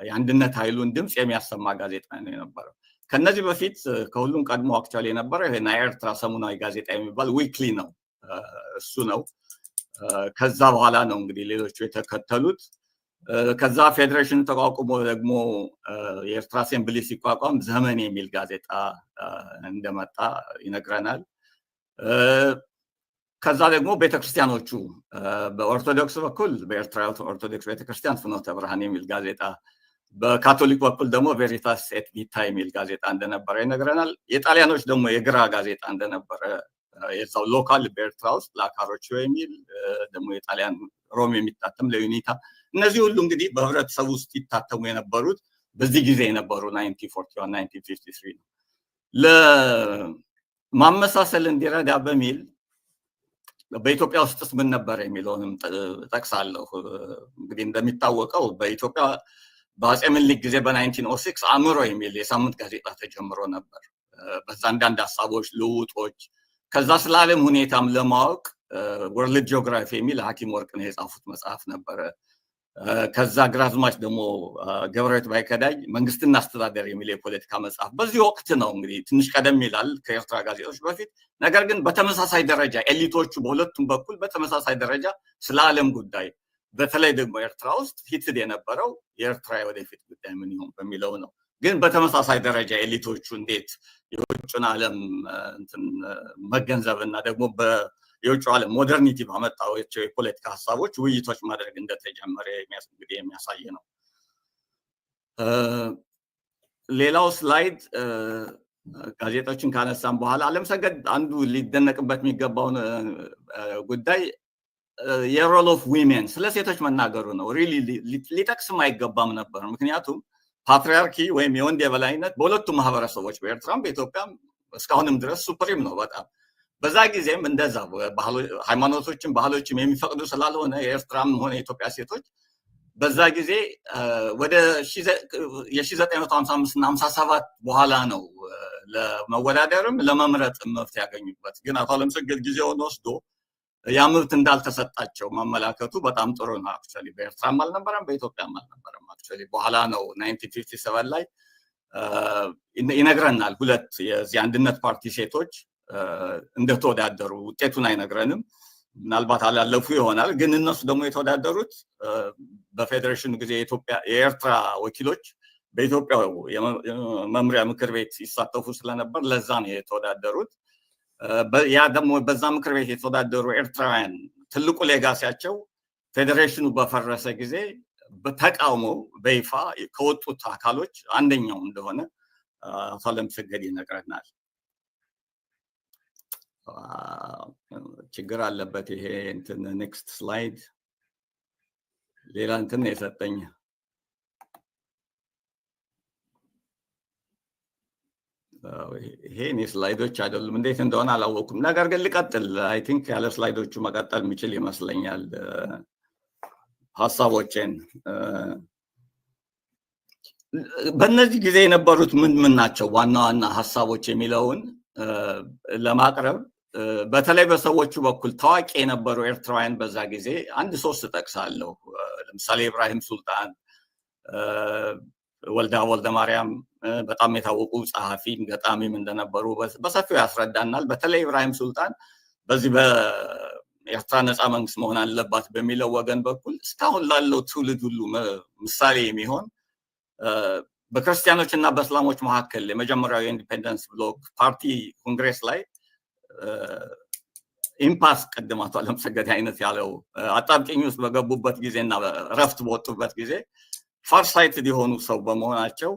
Speaker 4: የአንድነት ኃይሉን ድምፅ የሚያሰማ ጋዜጣ ነው የነበረው። ከነዚህ በፊት ከሁሉም ቀድሞ actually የነበረው ይሄ ናይ ኤርትራ ሰሙናዊ ጋዜጣ የሚባል weekly ነው፣ እሱ ነው። ከዛ በኋላ ነው እንግዲህ ሌሎቹ የተከተሉት። ከዛ ፌዴሬሽኑ ተቋቁሞ ደግሞ የኤርትራ assembly ሲቋቋም ዘመን የሚል ጋዜጣ እንደመጣ ይነግረናል። ከዛ ደግሞ ቤተክርስቲያኖቹ በኦርቶዶክስ በኩል በኤርትራ ኦርቶዶክስ ቤተክርስቲያን ፍኖተ ብርሃን የሚል ጋዜጣ፣ በካቶሊክ በኩል ደግሞ Veritas et Vita የሚል ጋዜጣ እንደነበረ ይነግረናል። የጣሊያኖች ደግሞ የግራ ጋዜጣ እንደነበረ፣ የዛው local በኤርትራ ውስጥ ላካሮቾ የሚል ደግሞ የጣሊያን ሮም የሚታተም ለዩኒታ። እነዚህ ሁሉ እንግዲህ በህብረተሰቡ ውስጥ ይታተሙ የነበሩት በዚህ ጊዜ የነበሩ 1941፣ 1953 ነው። ለማመሳሰል እንዲረዳ በሚል በኢትዮጵያ ውስጥስ ምን ነበር የሚለውንም ጠቅሳለሁ። እንግዲህ እንደሚታወቀው በኢትዮጵያ በአፄ ምኒልክ ጊዜ በ1906 አእምሮ የሚል የሳምንት ጋዜጣ ተጀምሮ ነበር። በዛ አንዳንድ ሀሳቦች ልውጦች፣ ከዛ ስለ ዓለም ሁኔታም ለማወቅ World Geography የሚል ሐኪም ወርቅነህ የጻፉት መጽሐፍ ነበረ። ከዛ ግራዝማች ደግሞ ገብረሕይወት ባይከዳኝ መንግስትና አስተዳደር የሚል የፖለቲካ መጽሐፍ በዚህ ወቅት ነው፣ እንግዲህ ትንሽ ቀደም ይላል ከኤርትራ ጋዜጦች በፊት። ነገር ግን በተመሳሳይ ደረጃ elite ኦቹ በሁለቱም በኩል በተመሳሳይ ደረጃ ስለ ዓለም ጉዳይ በተለይ ደግሞ ኤርትራ ውስጥ heated የነበረው የኤርትራ የወደፊት ጉዳይ ምን ይሆን በሚለው ነው። ግን በተመሳሳይ ደረጃ elite ኦቹ እንዴት የውጭን ዓለም እንትን መገንዘብ እና ደግሞ የውጭ ዓለም modernity ባመጣቸው የፖለቲካ ሀሳቦች ውይይቶች ማድረግ እንደተጀመረ እንግዲህ የሚያሳይ ነው። ሌላው slide ጋዜጦችን ካነሳም በኋላ አለምሰገድ አንዱ ሊደነቅበት የሚገባውን ጉዳይ የ role of women፣ ስለ ሴቶች መናገሩ ነው። Really ሊጠቅስም አይገባም ነበር። ምክንያቱም patriarchy ወይም የወንድ የበላይነት በሁለቱም ማህበረሰቦች፣ በኤርትራም በኢትዮጵያም እስካሁንም ድረስ supreme ነው በጣም። በዛ ጊዜም እንደዛ ሃይማኖቶችም ባህሎችም የሚፈቅዱ ስላልሆነ የኤርትራም ሆነ የኢትዮጵያ ሴቶች በዛ ጊዜ ወደ የ1955 እና 57 በኋላ ነው ለመወዳደርም ለመምረጥም መብት ያገኙበት። ግን አቶ አለምሰገድ ጊዜውን ወስዶ ያ መብት እንዳልተሰጣቸው ማመላከቱ በጣም ጥሩ ነው። Actually በኤርትራም አልነበረም፣ በኢትዮጵያም አልነበረም። Actually በኋላ ነው 1957 ላይ ይነግረናል። ሁለት የዚህ አንድነት ፓርቲ ሴቶች እንደተወዳደሩ ውጤቱን አይነግረንም። ምናልባት አላለፉ ይሆናል። ግን እነሱ ደግሞ የተወዳደሩት በፌዴሬሽኑ ጊዜ የኢትዮጵያ የኤርትራ ወኪሎች በኢትዮጵያ መምሪያ ምክር ቤት ይሳተፉ ስለነበር ለዛ ነው የተወዳደሩት። ያ ደግሞ በዛ ምክር ቤት የተወዳደሩ ኤርትራውያን ትልቁ legacy ያቸው ፌዴሬሽኑ በፈረሰ ጊዜ በተቃውሞ በይፋ ከወጡት አካሎች አንደኛው እንደሆነ አቶ አለምሰገድ ይነግረናል። ችግር አለበት ይሄ እንትን፣ next slide ሌላ እንትን ነው የሰጠኝ። ይሄ እኔ slide ኦች አይደሉም፣ እንዴት እንደሆነ አላወኩም። ነገር ግን ልቀጥል። I think ያለ slide ኦቹ መቀጠል የሚችል ይመስለኛል ሀሳቦቼን። በእነዚህ ጊዜ የነበሩት ምን ምን ናቸው ዋና ዋና ሀሳቦች የሚለውን ለማቅረብ በተለይ በሰዎቹ በኩል ታዋቂ የነበሩ ኤርትራውያን በዛ ጊዜ አንድ ሶስት እጠቅሳለሁ። ለምሳሌ ኢብራሂም ሱልጣን፣ ወልዳ ወልደ ማርያም በጣም የታወቁ ጸሐፊም ገጣሚም እንደነበሩ በሰፊው ያስረዳናል። በተለይ ኢብራሂም ሱልጣን በዚህ በኤርትራ ነፃ መንግስት መሆን አለባት በሚለው ወገን በኩል እስካሁን ላለው ትውልድ ሁሉ ምሳሌ የሚሆን፣ በክርስቲያኖች እና በእስላሞች መካከል የመጀመሪያው የ Independence Bloc ፓርቲ ኮንግሬስ ላይ impasse፣ ቅድም አቶ አለምሰገድ አይነት ያለው አጣብቂኝ ውስጥ በገቡበት ጊዜ እና እረፍት በወጡበት ጊዜ farsighted የሆኑ ሰው በመሆናቸው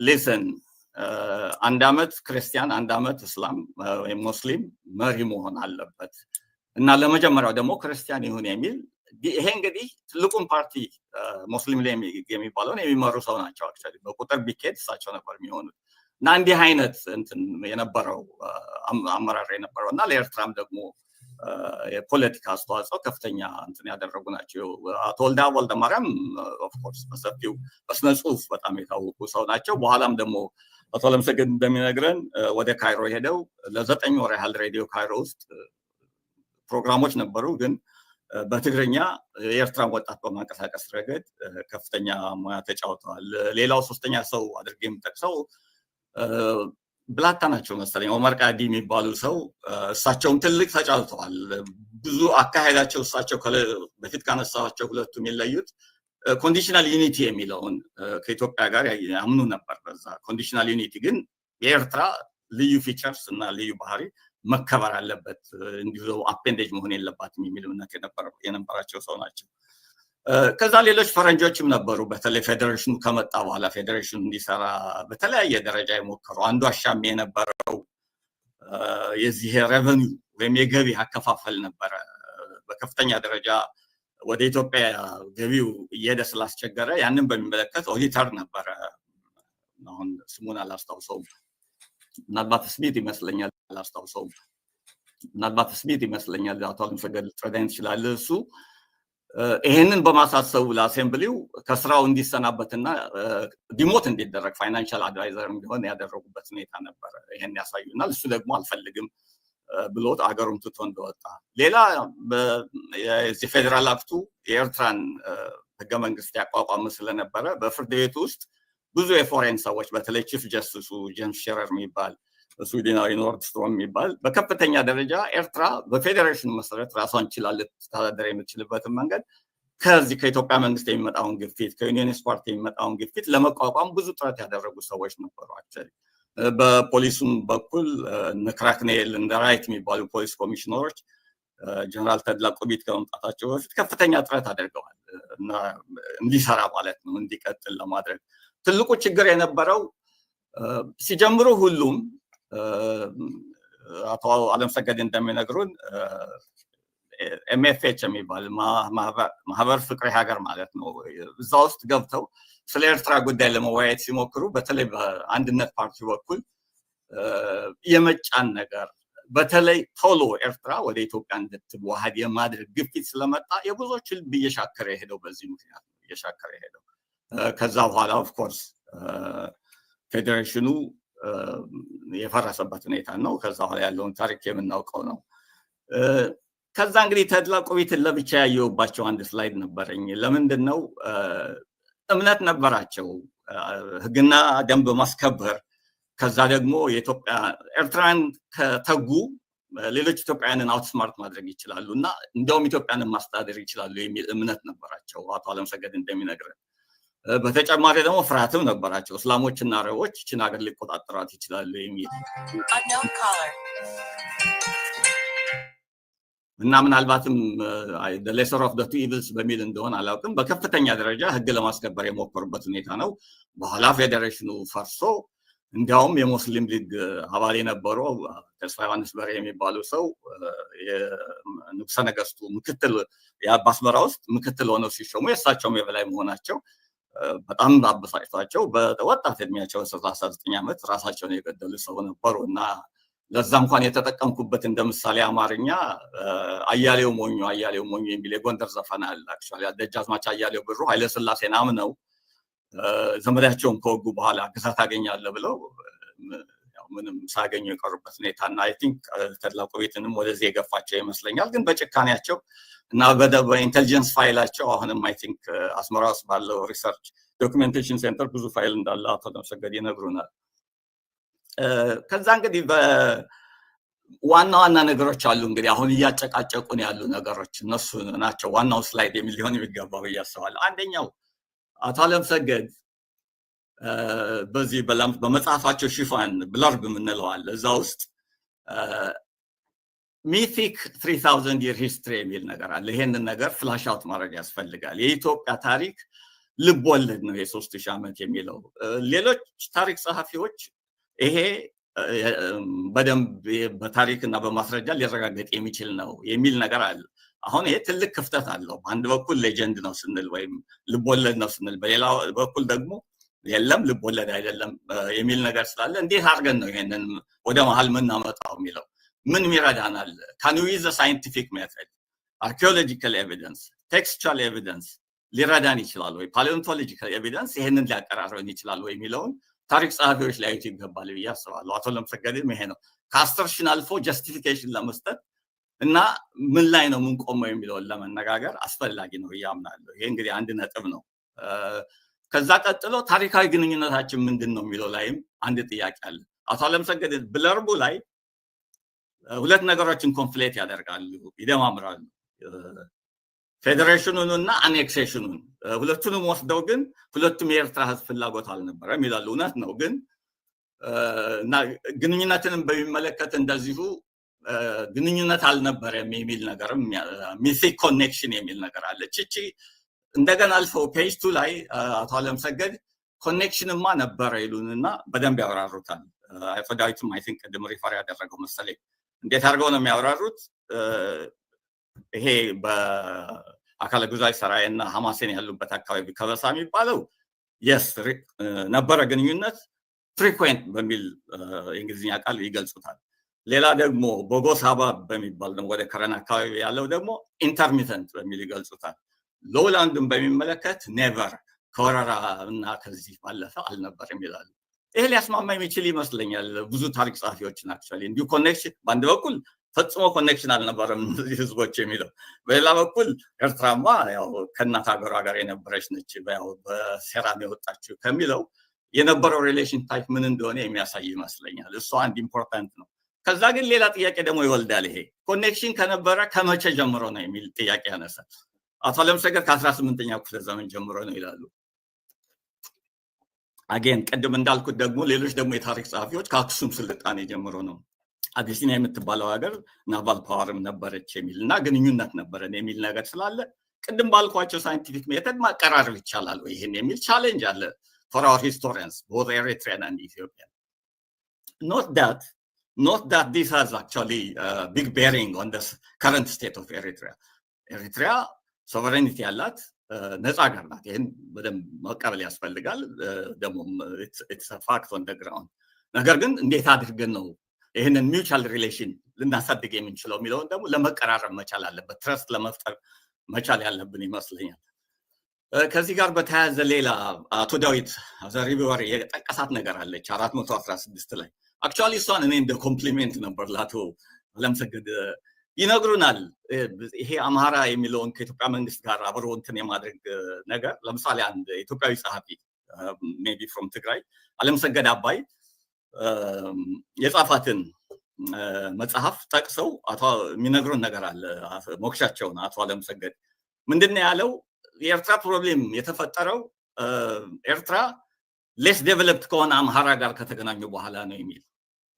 Speaker 4: listen፣ አንድ ዓመት ክርስቲያን፣ አንድ ዓመት እስላም ወይም ሙስሊም መሪ መሆን አለበት እና ለመጀመሪያው ደግሞ ክርስቲያን ይሁን የሚል፣ ይሄ እንግዲህ ትልቁን ፓርቲ ሙስሊም የሚባለውን የሚመሩ ሰው ናቸው። Actually በቁጥር ቢኬድ እሳቸው ነበር የሚሆኑት እና እንዲህ አይነት እንትን የነበረው አመራር የነበረው እና ለኤርትራም ደግሞ የፖለቲካ አስተዋጽኦ ከፍተኛ እንትን ያደረጉ ናቸው። አቶ ወልደ ወልደ ማርያም of course በሰፊው በስነ ጽሁፍ በጣም የታወቁ ሰው ናቸው። በኋላም ደግሞ አቶ አለምሰገድ እንደሚነግረን ወደ ካይሮ ሄደው ለ9 ወር ያህል ሬዲዮ ካይሮ ውስጥ ፕሮግራሞች ነበሩ፣ ግን በትግርኛ የኤርትራን ወጣት በማንቀሳቀስ ረገድ ከፍተኛ ሙያ ተጫውተዋል። ሌላው ሶስተኛ ሰው አድርጌ የምጠቅሰው ብላታ ናቸው መሰለኝ፣ ኦመር ቃዲ የሚባሉ ሰው፣ እሳቸውም ትልቅ ተጫውተዋል። ብዙ አካሄዳቸው እሳቸው በፊት ካነሳቸው ሁለቱ የሚለዩት conditional unity የሚለውን ከኢትዮጵያ ጋር ያምኑ ነበር። በዛ conditional unity ግን የኤርትራ ልዩ features እና ልዩ ባህሪ መከበር አለበት፣ እንዲሁ appendage መሆን የለባትም የሚል እምነት የነበራቸው ሰው ናቸው። ከዛ ሌሎች ፈረንጆችም ነበሩ። በተለይ ፌዴሬሽኑ ከመጣ በኋላ ፌዴሬሽኑ እንዲሰራ በተለያየ ደረጃ የሞከሩ፣ አንዱ አሻሚ የነበረው የዚህ revenue ወይም የገቢ አከፋፈል ነበረ። በከፍተኛ ደረጃ ወደ ኢትዮጵያ ገቢው እየሄደ ስላስቸገረ ያንን በሚመለከት ኦዲተር ነበረ። አሁን ስሙን አላስታውሰውም። ምናልባት ስሚት ይመስለኛል፣ አላስታውሰውም። ምናልባት ስሚት ይመስለኛል። አቶ አለምሰገድ ልትረዳኝ ትችላለህ። እሱ ይሄንን በማሳሰቡ ለ assembly ው ከስራው እንዲሰናበትና demote እንዲደረግ፣ financial adviser እንዲሆን ያደረጉበት ሁኔታ ነበረ። ይሄን ያሳዩናል። እሱ ደግሞ አልፈልግም ብሎ አገሩን ትቶ እንደወጣ። ሌላ የዚህ Federal Act ኡ የኤርትራን ህገ መንግስት ያቋቋመ ስለነበረ በፍርድ ቤቱ ውስጥ ብዙ የ foreign ሰዎች፣ በተለይ chief justice ኡ ጄምስ ሼረር የሚባል ስዊድናዊ ኖርድስትሮም የሚባል፣ በከፍተኛ ደረጃ ኤርትራ በፌዴሬሽኑ መሰረት ራሷን ችላ ልትተዳደር የምትችልበትን መንገድ ከዚህ ከኢትዮጵያ መንግስት የሚመጣውን ግፊት፣ ከ Unionist Party የሚመጣውን ግፊት ለመቋቋም ብዙ ጥረት ያደረጉ ሰዎች ነበሩ። Actually በፖሊሱም በኩል እነ ክራክኔል፣ እንደ ራይት የሚባሉ ፖሊስ ኮሚሽነሮች ጀነራል ተድላ ቁቢት ከመምጣታቸው በፊት ከፍተኛ ጥረት አድርገዋል እና እንዲሰራ ማለት ነው፣ እንዲቀጥል ለማድረግ። ትልቁ ችግር የነበረው ሲጀምሩ ሁሉም አቶ አለምሰገድ እንደሚነግሩን MFH የሚባል፣ ማህበር ፍቅረ ሀገር ማለት ነው፣ እዛ ውስጥ ገብተው ስለ ኤርትራ ጉዳይ ለመወያየት ሲሞክሩ በተለይ በአንድነት ፓርቲ በኩል የመጫን ነገር፣ በተለይ ቶሎ ኤርትራ ወደ ኢትዮጵያ እንድትዋሃድ የማድረግ ግፊት ስለመጣ የብዙዎች ልብ እየሻከረ የሄደው በዚህ ምክንያት ነው እየሻከረ የሄደው። ከዛ በኋላ of course ፌዴሬሽኑ የፈረሰበት ሁኔታ ነው። ከዛ በኋላ ያለውን ታሪክ የምናውቀው ነው። ከዛ እንግዲህ ተድላ ቁቢትን ለብቻ ያየሁባቸው አንድ slide ነበረኝ። ለምንድን ነው? እምነት ነበራቸው ህግና ደንብ ማስከበር፣ ከዛ ደግሞ የኢትዮጵያ ኤርትራን ከተጉ ሌሎች ኢትዮጵያውያንን outsmart ማድረግ ይችላሉ እና እንዲያውም ኢትዮጵያንን ማስተዳደር ይችላሉ የሚል እምነት ነበራቸው አቶ አለምሰገድ እንደሚነግረን። በተጨማሪ ደግሞ ፍርሃትም ነበራቸው። እስላሞችና አረቦች ይችን ሀገር ሊቆጣጠሯት ይችላሉ የሚል
Speaker 5: Unknown caller.
Speaker 4: እና ምናልባትም lesser of two evils በሚል እንደሆነ አላውቅም፣ በከፍተኛ ደረጃ ህግ ለማስከበር የሞከሩበት ሁኔታ ነው። በኋላ ፌዴሬሽኑ ፈርሶ እንዲያውም የሙስሊም ሊግ አባል የነበሩ ተስፋ ዮሐንስ በርሄ የሚባሉ ሰው የንጉሰ ነገስቱ ምክትል፣ በአስመራ ውስጥ ምክትል ሆነው ሲሾሙ የእሳቸውም የበላይ መሆናቸው በጣም አበሳጭቷቸው በወጣት እድሜያቸው 39 ዓመት ራሳቸውን የገደሉ ሰው ነበሩ። እና ለዛ እንኳን የተጠቀምኩበት እንደ ምሳሌ አማርኛ አያሌው ሞኙ አያሌው ሞኙ የሚል የጎንደር ዘፈን አለ። Actually ደጃዝማች አያሌው ብሩ ኃይለስላሴን አምነው ዘመዳቸውን ከወጉ በኋላ ግዛት አገኛለሁ ብለው ምንም ሳያገኙ የቀሩበት ሁኔታ እና I think ተድላ ቁቢትንም ወደዚህ የገፋቸው ይመስለኛል። ግን በጭካኔያቸው እና በ intelligence ፋይላቸው አሁንም I think አስመራ ውስጥ ባለው research documentation center ብዙ ፋይል እንዳለ አቶ አለምሰገድ ይነግሩናል። ከዛ እንግዲህ ዋና ዋና ነገሮች አሉ። እንግዲህ አሁን እያጨቃጨቁን ያሉ ነገሮች እነሱ ናቸው ዋናው slide የሚል ሊሆን የሚገባው ብዬ አስባለሁ። አንደኛው አቶ አለምሰገድ በዚህ በመጽሐፋቸው ሽፋን blurb የምንለው አለ። እዛ ውስጥ mythic 3000 year history የሚል ነገር አለ። ይሄንን ነገር flush out ማድረግ ያስፈልጋል። የኢትዮጵያ ታሪክ ልብ ወለድ ነው የ3000 ዓመት የሚለው፣ ሌሎች ታሪክ ጸሐፊዎች ይሄ በደንብ በታሪክ እና በማስረጃ ሊረጋገጥ የሚችል ነው የሚል ነገር አለ። አሁን ይሄ ትልቅ ክፍተት አለው። በአንድ በኩል legend ነው ስንል ወይም ልቦለድ ነው ስንል፣ በሌላ በኩል ደግሞ የለም ልቦለድ አይደለም የሚል ነገር ስላለ እንዴት አድርገን ነው ይሄንን ወደ መሀል የምናመጣው የሚለው ምን ይረዳናል? Can we use scientific method፣ archaeological evidence፣ textual evidence ሊረዳን ይችላል ወይ? Paleontological evidence ይሄንን ሊያቀራርበን ይችላል ወይ የሚለውን ታሪክ ጸሐፊዎች ሊያዩት ይገባል ብዬ አስባለሁ። አቶ አለምሰገድም ይሄ ነው ከ assertion አልፎ justification ለመስጠት እና ምን ላይ ነው የምንቆመው የሚለውን ለመነጋገር አስፈላጊ ነው ብዬ አምናለሁ። ይሄ እንግዲህ አንድ ነጥብ ነው። ከዛ ቀጥሎ ታሪካዊ ግንኙነታችን ምንድን ነው የሚለው ላይም አንድ ጥያቄ አለ። አቶ አለምሰገድ blurb ኡ ላይ ሁለት ነገሮችን conflate ያደርጋሉ፣ ይደማምራሉ። ፌዴሬሽኑን እና annexation ኑን ሁለቱንም ወስደው ግን ሁለቱም የኤርትራ ሕዝብ ፍላጎት አልነበረም ይላሉ። እውነት ነው። ግን እና ግንኙነትንም በሚመለከት እንደዚሁ ግንኙነት አልነበረም የሚል ነገርም፣ mythic connection የሚል ነገር አለ። ቺቺ እንደገና አልፈው page 2 ላይ አቶ አለምሰገድ connection ማ ነበረ ይሉንና በደንብ ያብራሩታል። አቶ ዳዊትም I think ቅድም refer ያደረገው መሰለኝ። እንዴት አድርገው ነው የሚያብራሩት? ይሄ በአካለ ጉዛይ ሰራዬ እና ሐማሴን ያሉበት አካባቢ ከበሳ የሚባለው yes ነበረ ግንኙነት፣ frequent በሚል የእንግሊዝኛ ቃል ይገልጹታል። ሌላ ደግሞ ቦጎስ ሀባብ በሚባል ደግሞ ወደ ከረን አካባቢ ያለው ደግሞ intermittent በሚል ይገልጹታል። Lowland ን በሚመለከት never፣ ከወረራ እና ከዚህ ባለፈ አልነበርም ይላሉ። ይሄ ሊያስማማ የሚችል ይመስለኛል ብዙ ታሪክ ጸሐፊዎችን። Actually እንዲሁ connection በአንድ በኩል ፈጽሞ connection አልነበረም እነዚህ ህዝቦች የሚለው፣ በሌላ በኩል ኤርትራማ ያው ከእናት ሀገሯ ጋር የነበረች ነች፣ ያው በሴራም የወጣችው ከሚለው የነበረው relation type ምን እንደሆነ የሚያሳይ ይመስለኛል። እሱ አንድ important ነው። ከዛ ግን ሌላ ጥያቄ ደግሞ ይወልዳል። ይሄ connection ከነበረ ከመቼ ጀምሮ ነው የሚል ጥያቄ ያነሳል። አቶ አለምሰገድ ከ18ኛው ክፍለ ዘመን ጀምሮ ነው ይላሉ። Again ቅድም እንዳልኩት ደግሞ ሌሎች ደግሞ የታሪክ ጸሐፊዎች ከአክሱም ስልጣኔ ጀምሮ ነው፣ አቢሲኒያ የምትባለው ሀገር naval power ም ነበረች የሚል እና ግንኙነት ነበረን የሚል ነገር ስላለ ቅድም ባልኳቸው scientific method ማቀራረብ ይቻላል ወይ ይህን የሚል challenge አለ for our historians, both Eritrean and Ethiopian. Not that this has actually a big bearing on the current state of Eritrea. Eritrea sovereignty ያላት ነፃ ሀገር ናት። ይህን በደንብ መቀበል ያስፈልጋል። ደግሞ it's fact on the ground። ነገር ግን እንዴት አድርገን ነው ይህንን mutual relation ልናሳድግ የምንችለው የሚለውን ደግሞ ለመቀራረብ መቻል አለበት። Trust ለመፍጠር መቻል ያለብን ይመስለኛል። ከዚህ ጋር በተያያዘ ሌላ አቶ ዳዊት as a reviewer የጠቀሳት ነገር አለች 416 ላይ። Actually እሷን እኔ እንደ compliment ነበር ለአቶ አለምሰገድ ይነግሩናል። ይሄ አማራ የሚለውን ከኢትዮጵያ መንግስት ጋር አብሮ እንትን የማድረግ ነገር፣ ለምሳሌ አንድ ኢትዮጵያዊ ጸሐፊ maybe from ትግራይ አለምሰገድ አባይ የጻፋትን መጽሐፍ ጠቅሰው የሚነግሩን ነገር አለ። ሞክሻቸውን አቶ አለምሰገድ ምንድን ነው ያለው? የኤርትራ problem የተፈጠረው ኤርትራ less developed ከሆነ አምሃራ ጋር ከተገናኙ በኋላ ነው የሚል።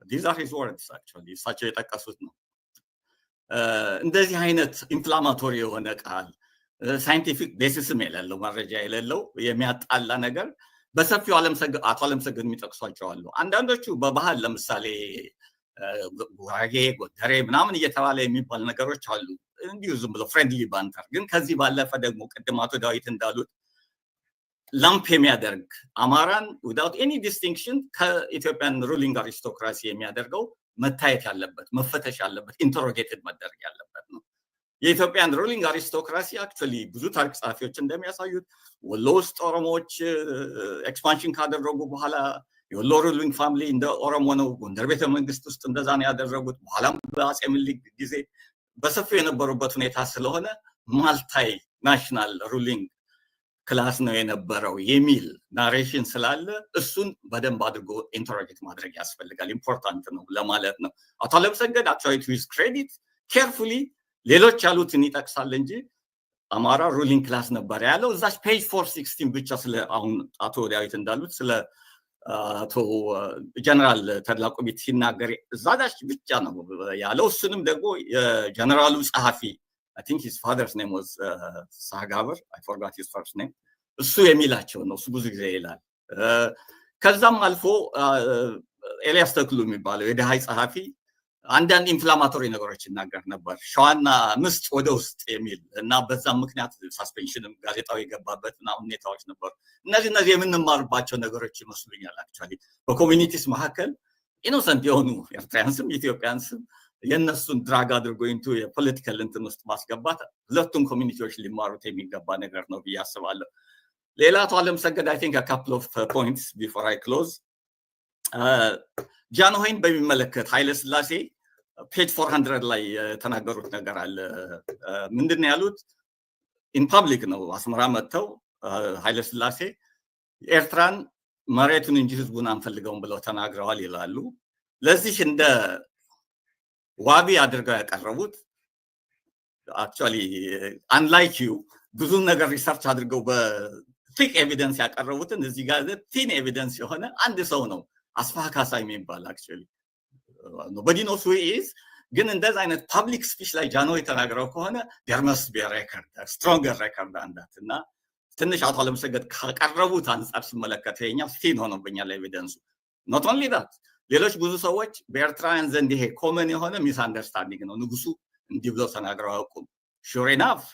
Speaker 4: These are his words actually፣ እሳቸው የጠቀሱት ነው። እንደዚህ አይነት inflammatory የሆነ ቃል፣ scientific basis ም የሌለው፣ መረጃ የሌለው የሚያጣላ ነገር በሰፊው አቶ አለምሰገድ የሚጠቅሷቸው አሉ። አንዳንዶቹ በባህል ለምሳሌ ጉራጌ፣ ጎንደሬ ምናምን እየተባለ የሚባል ነገሮች አሉ። እንዲሁ ዝም ብሎ friendly banter። ግን ከዚህ ባለፈ ደግሞ ቅድም አቶ ዳዊት እንዳሉት lump የሚያደርግ፣ አማራን without any distinction ከ Ethiopian ruling aristocracy የሚያደርገው መታየት ያለበት፣ መፈተሽ ያለበት፣ interrogated መደረግ ያለበት ነው። የ Ethiopian ruling aristocracy actually ብዙ ታሪክ ጸሐፊዎች እንደሚያሳዩት ወሎ ውስጥ ኦሮሞዎች expansion ካደረጉ በኋላ የወሎ ruling family እንደ ኦሮሞ ነው። ጎንደር ቤተ መንግስት ውስጥ እንደዛ ነው ያደረጉት። በኋላም በአፄ ምኒልክ ጊዜ በሰፊው የነበሩበት ሁኔታ ስለሆነ multi national ruling class ነው የነበረው የሚል narration ስላለ እሱን በደንብ አድርጎ interrogate ማድረግ ያስፈልጋል። Important ነው ለማለት ነው። አቶ አለምሰገድ actually to his credit carefully ሌሎች ያሉትን ይጠቅሳል እንጂ አማራ ruling class ነበር ያለው እዛች page 416 ብቻ ስለ አሁን አቶ ዳዊት እንዳሉት ስለ አቶ ጀነራል ተድላ ዑቁቢት ሲናገር እዛ ዳች ብቻ ነው ያለው። እሱንም ደግሞ የጀነራሉ ጸሐፊ፣ I think his father's name was ሳጋብር፣ I forgot his first name፣ እሱ የሚላቸው ነው። እሱ ብዙ ጊዜ ይላል። ከዛም አልፎ ኤልያስ ተክሉ የሚባለው የደሃይ ጸሐፊ አንዳንድ inflammatory ነገሮች ይናገር ነበር። ሸዋና ምስጥ ወደ ውስጥ የሚል እና በዛም ምክንያት suspension ም ጋዜጣው የገባበት ምናምን ሁኔታዎች ነበሩ። እነዚህ የምንማርባቸው ነገሮች ይመስሉኛል። Actually በ communities መካከል innocent የሆኑ Eritreans ም Ethiopians ም የእነሱን drag አድርጎ into የ political እንትን ውስጥ ማስገባት ሁለቱም community ዎች ሊማሩት የሚገባ ነገር ነው ብዬ አስባለሁ። ሌላ አቶ አለምሰገድ I think couple of points before I close፣ ጃንሆይን በሚመለከት ኃይለ ስላሴ page 400 ላይ የተናገሩት ነገር አለ። ምንድን ነው ያሉት? In public ነው፣ አስመራ መጥተው ኃይለ ስላሴ ኤርትራን መሬቱን እንጂ ህዝቡን አንፈልገውም ብለው ተናግረዋል ይላሉ። ለዚህ እንደ ዋቢ አድርገው ያቀረቡት actually unlike you ብዙ ነገር research አድርገው በ thick evidence ያቀረቡትን እዚህ ጋር thin evidence የሆነ አንድ ሰው ነው፣ አስፋ ካሳ የሚባል። Actually nobody knows who he is። ግን እንደዚ አይነት public speech ላይ ጃንሆይ ተናግረው ከሆነ there must be record, stronger record than that። እና ትንሽ አቶ አለምሰገድ ካቀረቡት አንጻር ስመለከት ይሄኛው thin ሆኖብኛል evidence ኡ። Not only that፣ ሌሎች ብዙ ሰዎች በኤርትራውያን ዘንድ ይሄ common የሆነ misunderstanding ነው፣ ንጉሱ እንዲህ ብለው ተናግረው አያውቁም። Sure enough,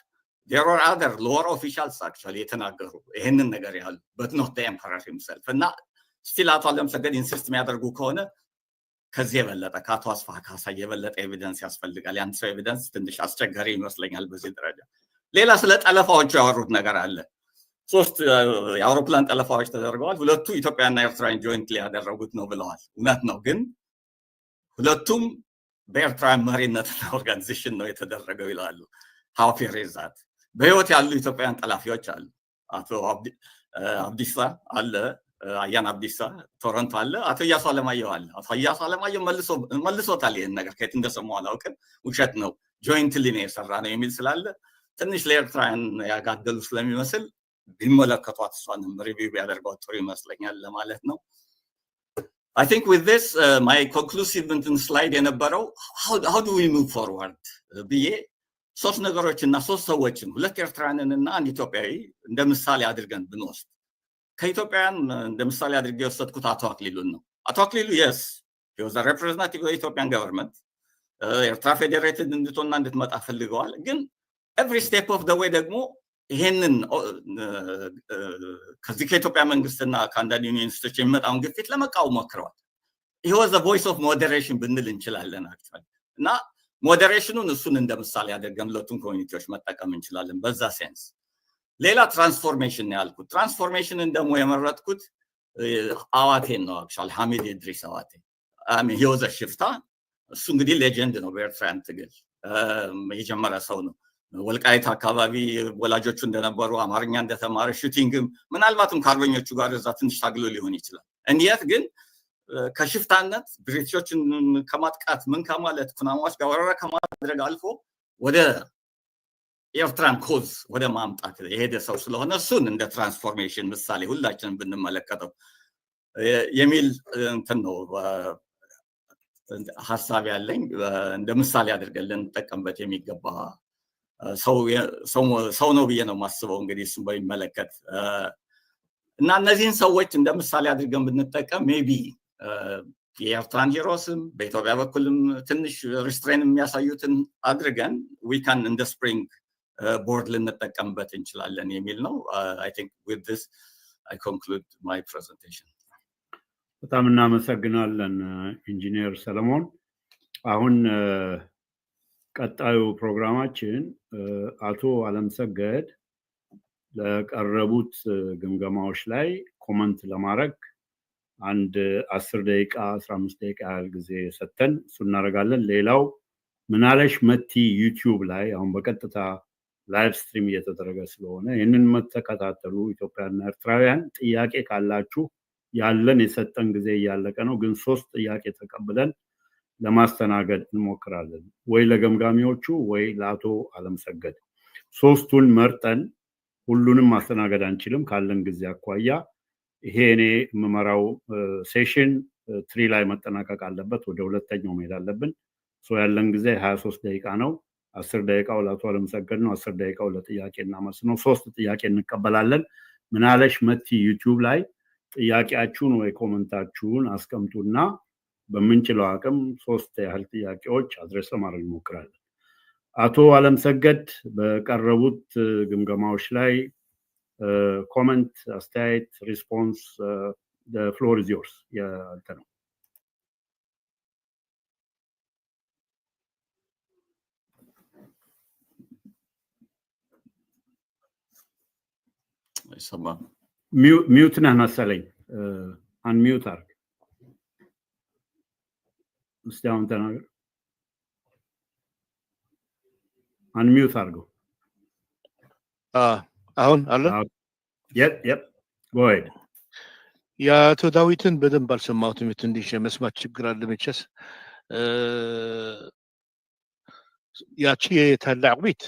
Speaker 4: there are other lower officials actually የተናገሩ፣ ይህንን ነገር ያሉ፣ but not emperor himself። እና still አቶ አለምሰገድ insist የሚያደርጉ ከሆነ ከዚህ የበለጠ፣ ከአቶ አስፋ ካሳ የበለጠ evidence ያስፈልጋል። የአንድ ሰው evidence ትንሽ አስቸጋሪ ይመስለኛል በዚህ ደረጃ። ሌላ ስለ ጠለፋዎቹ ያወሩት ነገር አለ። ሶስት የአውሮፕላን ጠለፋዎች ተደርገዋል። ሁለቱ ኢትዮጵያና ኤርትራን jointly ያደረጉት ነው ብለዋል። እውነት ነው፣ ግን ሁለቱም በኤርትራ መሪነትና organization ነው የተደረገው ይላሉ። How fair is that? በህይወት ያሉ ኢትዮጵያውያን ጠላፊዎች አሉ። አቶ አብዲሳ አለ፣ አያና አብዲሳ ቶሮንቶ አለ፣ አቶ እያሱ አለማየሁ አለ። አቶ እያሱ አለማየሁ መልሶታል። ይህን ነገር ከየት እንደሰማሁ አላውቅም። ውሸት ነው፣ jointly ነው የሰራ ነው የሚል ስላለ ትንሽ ለኤርትራውያን ያጋደሉ ስለሚመስል ቢመለከቷት እሷንም review ቢያደርጓት ጥሩ ይመስለኛል ለማለት ነው። I think with this my conclusive እንትን slide የነበረው how do we move forward ብዬ ሶስት ነገሮች እና ሶስት ሰዎችን፣ ሁለት ኤርትራውያንን እና አንድ ኢትዮጵያዊ እንደ ምሳሌ አድርገን ብንወስድ፣ ከኢትዮጵያውያን እንደ ምሳሌ አድርጌ የወሰድኩት አቶ አክሊሉን ነው። አቶ አክሊሉ, yes, he was representative Ethiopian government። ኤርትራ federated እንድትሆንና እንድትመጣ ፈልገዋል። ግን every step of the way ደግሞ ይሄንን ከዚህ ከኢትዮጵያ መንግስትና ከአንዳንድ unionist ኦች የሚመጣውን ግፊት ለመቃወም ሞክረዋል። He was voice of moderation ብንል እንችላለን actually። እና moderation ኑን እሱን እንደ ምሳሌ አድርገን ሁለቱን community ዎች መጠቀም እንችላለን በዛ sense። ሌላ transformation ነው ያልኩት። Transformation ን ደግሞ የመረጥኩት አዋቴን ነው actually፣ ሐሚድ ኢድሪስ አዋቴ። He was a ሽፍታ። እሱ እንግዲህ legend ነው፣ በኤርትራያን ትግል የጀመረ ሰው ነው። ወልቃይት አካባቢ ወላጆቹ እንደነበሩ፣ አማርኛ እንደተማረ፣ shooting ም ምናልባትም ከአርበኞቹ ጋር እዛ ትንሽ ታግሎ ሊሆን ይችላል። እንየት ግን ከሽፍታነት ብሪቲሾችን ከማጥቃት፣ ምን ከማለት፣ ኩናማዎች ጋር ወረራ ከማድረግ አልፎ ወደ ኤርትራን cause ወደ ማምጣት የሄደ ሰው ስለሆነ እሱን እንደ transformation ምሳሌ ሁላችንም ብንመለከተው የሚል እንትን ነው ሀሳብ ያለኝ። እንደ ምሳሌ አድርገን ልንጠቀምበት የሚገባ ሰው ነው ብዬ ነው የማስበው። እንግዲህ እሱን በሚመለከት እና እነዚህን ሰዎች እንደ ምሳሌ አድርገን ብንጠቀም maybe የኤርትራን heroes ም በኢትዮጵያ በኩልም ትንሽ restrain የሚያሳዩትን አድርገን we can እንደ spring board ልንጠቀምበት እንችላለን የሚል ነው። I think with this I conclude my presentation።
Speaker 2: በጣም እናመሰግናለን ኢንጂነር ሰለሞን። አሁን ቀጣዩ ፕሮግራማችን አቶ አለምሰገድ ለቀረቡት ግምገማዎች ላይ comment ለማድረግ አንድ 10 ደቂቃ፣ 15 ደቂቃ ያህል ጊዜ ሰጥተን እሱ እናደርጋለን። ሌላው ምናለሽ መቲ YouTube ላይ አሁን በቀጥታ live stream እየተደረገ ስለሆነ ይህንን የምትከታተሉ ኢትዮጵያና ኤርትራውያን ጥያቄ ካላችሁ፣ ያለን የሰጠን ጊዜ እያለቀ ነው፣ ግን ሶስት ጥያቄ ተቀብለን ለማስተናገድ እንሞክራለን። ወይ ለገምጋሚዎቹ ወይ ለአቶ አለምሰገድ፣ ሶስቱን መርጠን፣ ሁሉንም ማስተናገድ አንችልም ካለን ጊዜ አኳያ። ይሄ እኔ የምመራው session 3 ላይ መጠናቀቅ አለበት። ወደ ሁለተኛው መሄድ አለብን። ያለን ጊዜ 23 ደቂቃ ነው። 10 ደቂቃው ለአቶ አለምሰገድ ነው። 10 ደቂቃው ለጥያቄና መልስ ነው። ሶስት ጥያቄ እንቀበላለን። ምናለሽ መቲ YouTube ላይ ጥያቄያችሁን ወይ comment ኣችሁን አስቀምጡና በምንችለው አቅም ሶስት ያህል ጥያቄዎች address ለማድረግ እንሞክራለን። አቶ አለምሰገድ፣ በቀረቡት ግምገማዎች ላይ comment፣ አስተያየት፣ response፣ floor is yours፣ ያንተ ነው።
Speaker 4: አይሰማም።
Speaker 2: Mute ነህ መሰለኝ። Unmute አድርግ እስቲ። አሁን ተናገር። Unmute አድርገው።
Speaker 6: አሁን አለ።
Speaker 2: Yep, go ahead.
Speaker 6: የአቶ ዳዊትን በደንብ አልሰማሁትም። ትንሽ የመስማት ችግር አለ መቼስ። ያቺ የታላቅ ቤት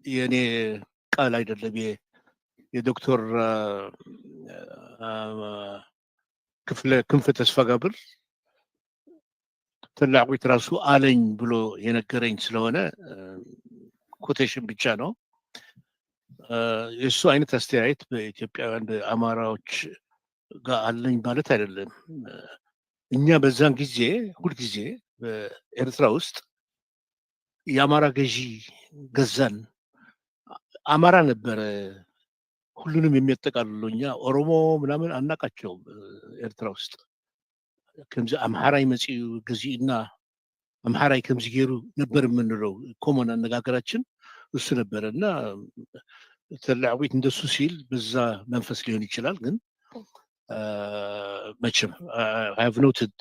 Speaker 6: የእኔ ቃል አይደለም፣ የዶክተር ክፍለ ክንፈ ተስፋ ጋብር ተላዕዊት ራሱ አለኝ ብሎ የነገረኝ ስለሆነ quotation ብቻ ነው። የእሱ አይነት አስተያየት በኢትዮጵያውያን በአማራዎች ጋር አለኝ ማለት አይደለም። እኛ በዛን ጊዜ ሁልጊዜ በኤርትራ ውስጥ የአማራ ገዢ ገዛን፣ አማራ ነበረ ሁሉንም የሚያጠቃልለው። እኛ ኦሮሞ ምናምን አናቃቸውም። ኤርትራ ውስጥ ከምዚ አምሓራይ መፂኡ ገዚኡና፣ አምሓራይ ከምዚ ገይሩ ነበር የምንለው። Common አነጋገራችን እሱ ነበረ። እና ተላዕዊት እንደሱ ሲል በዛ መንፈስ ሊሆን ይችላል። ግን መቼም I have noted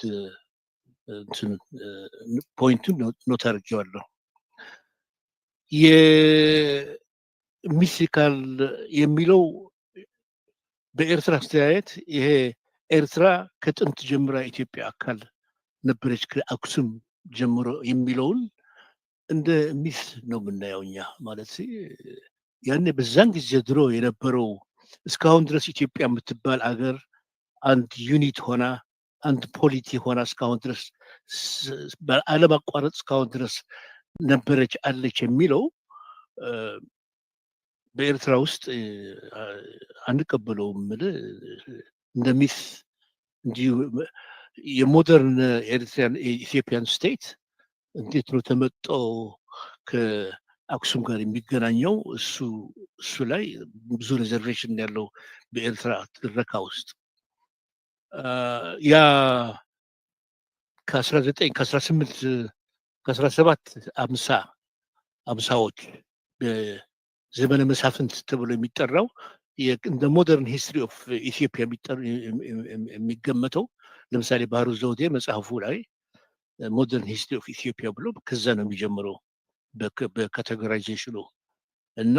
Speaker 6: point ኡን note አድርጌዋለሁ። የ mythical የሚለው በኤርትራ አስተያየት ይሄ ኤርትራ ከጥንት ጀምራ ኢትዮጵያ አካል ነበረች ከአክሱም ጀምሮ የሚለውን እንደ myth ነው የምናየው እኛ። ማለት ያኔ በዛን ጊዜ ድሮ የነበረው እስካሁን ድረስ ኢትዮጵያ የምትባል አገር አንድ unit ሆና፣ አንድ polity ሆና እስካሁን ድረስ በአለማቋረጥ እስካሁን ድረስ ነበረች፣ አለች የሚለው በኤርትራ ውስጥ አንቀበለውም። እንደ myth እንዲሁ የ modern Eritrean Ethiopian state እንዴት ነው ተመጦ ከአክሱም ጋር የሚገናኘው? እሱ ላይ ብዙ reservation ያለው በኤርትራ ትረካ ውስጥ። ያ ከ19 ከ18 ከ1750 አምሳዎች በዘመነ መሳፍንት ተብሎ የሚጠራው እንደ modern history of Ethiopia የሚገመተው፣ ለምሳሌ ባህሩ ዘውዴ መጽሐፉ ላይ Modern History of Ethiopia ብሎ ከዛ ነው የሚጀምረው በ categorization ኑ። እና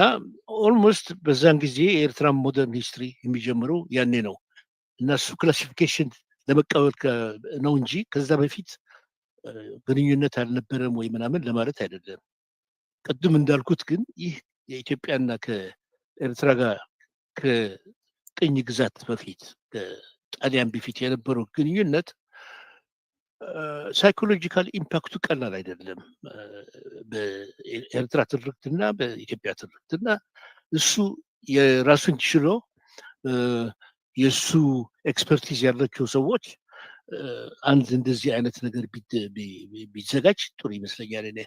Speaker 6: almost በዛን ጊዜ የኤርትራን modern history የሚጀምረው ያኔ ነው። እና እሱ classification ለመቀበል ነው እንጂ ከዛ በፊት ግንኙነት አልነበረም ወይ ምናምን ለማለት አይደለም። ቅድም እንዳልኩት ግን ይህ የኢትዮጵያና ከኤርትራ ጋር ከቅኝ ግዛት በፊት፣ ከጣሊያን በፊት የነበረው ግንኙነት psychological impact ኡ ቀላል አይደለም። በኤርትራ ትርክትና በኢትዮጵያ ትርክትና እሱ የራሱን ችሎ የእሱ expertise ያላቸው ሰዎች አንድ እንደዚህ አይነት ነገር ቢዘጋጅ ጥሩ ይመስለኛል። እኔ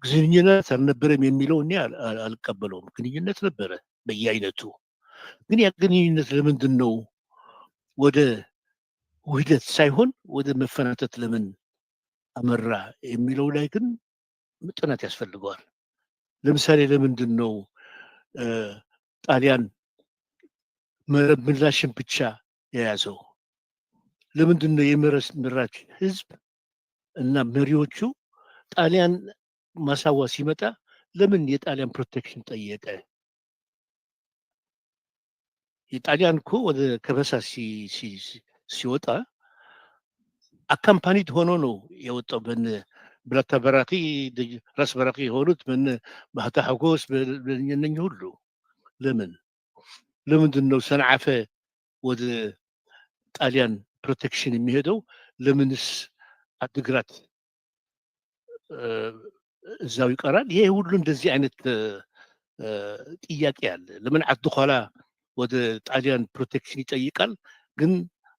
Speaker 6: ግንኙነት አልነበረም የሚለው እኔ አልቀበለውም። ግንኙነት ነበረ በየአይነቱ። ግን ያ ግንኙነት ለምንድን ነው ወደ ውህደት ሳይሆን ወደ መፈናተት ለምን አመራ የሚለው ላይ ግን ጥናት ያስፈልገዋል። ለምሳሌ ለምንድን ነው ጣሊያን መረብ ምላሽን ብቻ የያዘው? ለምንድን ነው የመረብ ምላሽ ህዝብ እና መሪዎቹ ጣሊያን ማሳዋ ሲመጣ ለምን የጣሊያን protection ጠየቀ? የጣሊያን እኮ ወደ ከበሳ ሲወጣ accompanied ሆኖ ነው የወጣው። በነ ብላታ በራኪ፣ ራስ በራኪ የሆኑት፣ በነ ባህታ ሐጎስ፣ በእነኝህ ሁሉ። ለምንድን ነው ሰንዓፈ ወደ ጣሊያን protection የሚሄደው? ለምንስ አድግራት እዛው ይቀራል? ይሄ ሁሉ እንደዚህ አይነት ጥያቄ አለ። ለምን ዓዲ ኋላ ወደ ጣሊያን protection ይጠይቃል፣ ግን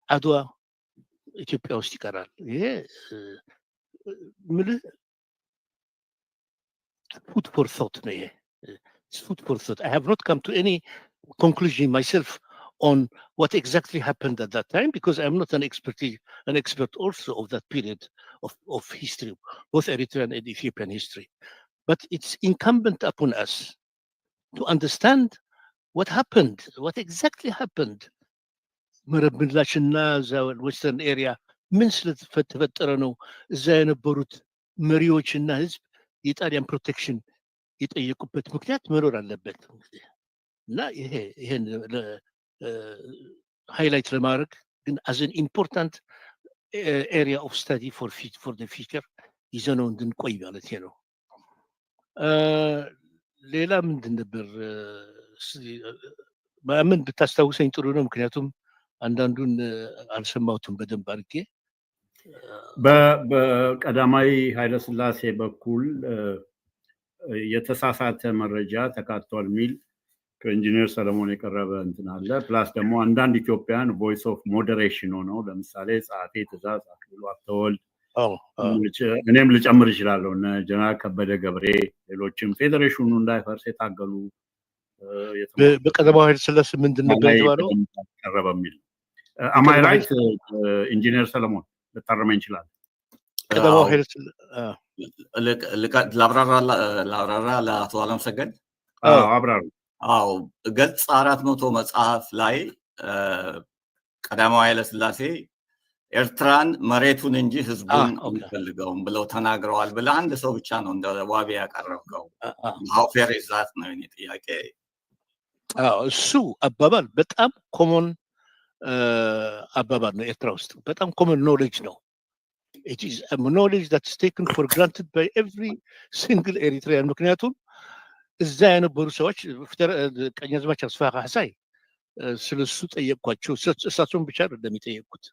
Speaker 6: አድዋ ኢትዮጵያ ውስጥ ይቀራል? ይሄ ምልህ food for thought ነው። ይሄ food for thought. I have not come to any conclusion myself on what exactly happened at that time because I'm not an expert also of that period of history, both Eritrean and Ethiopian history. But it's incumbent upon us to understand what happened, what exactly happened. መረብ ምላሽና እዛ western area ምን ስለተፈጠረ ነው እዛ የነበሩት መሪዎችና ህዝብ የጣሊያን protection የጠየቁበት ምክንያት መኖር አለበት። እና ይሄን highlight ለማድረግ ግን as an important area of study for future ይዘነው እንድንቆይ ማለት ነው። ሌላ ምንድን ነበር? ምን ብታስታውሰኝ ጥሩ ነው። ምክንያቱም አንዳንዱን አልሰማሁትም በደንብ አድርጌ።
Speaker 2: በቀዳማዊ ኃይለስላሴ በኩል የተሳሳተ መረጃ ተካቷል የሚል ከኢንጂነር ሰለሞን የቀረበ እንትን አለ። Plus ደግሞ አንዳንድ ኢትዮጵያን voice of moderation ሆነው፣ ለምሳሌ ጸሐፌ ትእዛዝ አክሊሉ ሀብተወልድ፣ እኔም ልጨምር እችላለሁ፣ እነ ጀነራል ከበደ ገብሬ፣ ሌሎችም ፌዴሬሽኑ እንዳይፈርስ የታገሉ
Speaker 6: በቀዳማዊ ኃይለ ሥላሴ ምንድን ነበር የተባለው?
Speaker 2: ቀረበ የሚል። Am I right, ኢንጂነር ሰለሞን? ልታረመኝ ይችላል።
Speaker 6: ቀዳማዊ ኃይለ
Speaker 4: ላብራራ ለአቶ አለምሰገድ።
Speaker 2: አብራሩ።
Speaker 4: አዎ፣ ገጽ 400 መጽሐፍ ላይ ቀዳማዊ ኃይለ ሥላሴ ኤርትራን መሬቱን እንጂ ህዝቡን አንፈልገውም ብለው ተናግረዋል ብለህ አንድ ሰው ብቻ ነው እንደ ዋቢ ያቀረብከው። How fair is that ነው የኔ ጥያቄ።
Speaker 6: አዎ፣ እሱ አባባል በጣም common አባባል ነው። ኤርትራ ውስጥ በጣም common knowledge ነው። It is a knowledge that's taken for granted by every single Eritrean። ምክንያቱም እዛ የነበሩ ሰዎች፣ ቀኛዝማች አስፋ ካሕሳይ፣ ስለሱ ጠየቅኳቸው። እሳቸውን ብቻ አይደለም የጠየቅኩት፣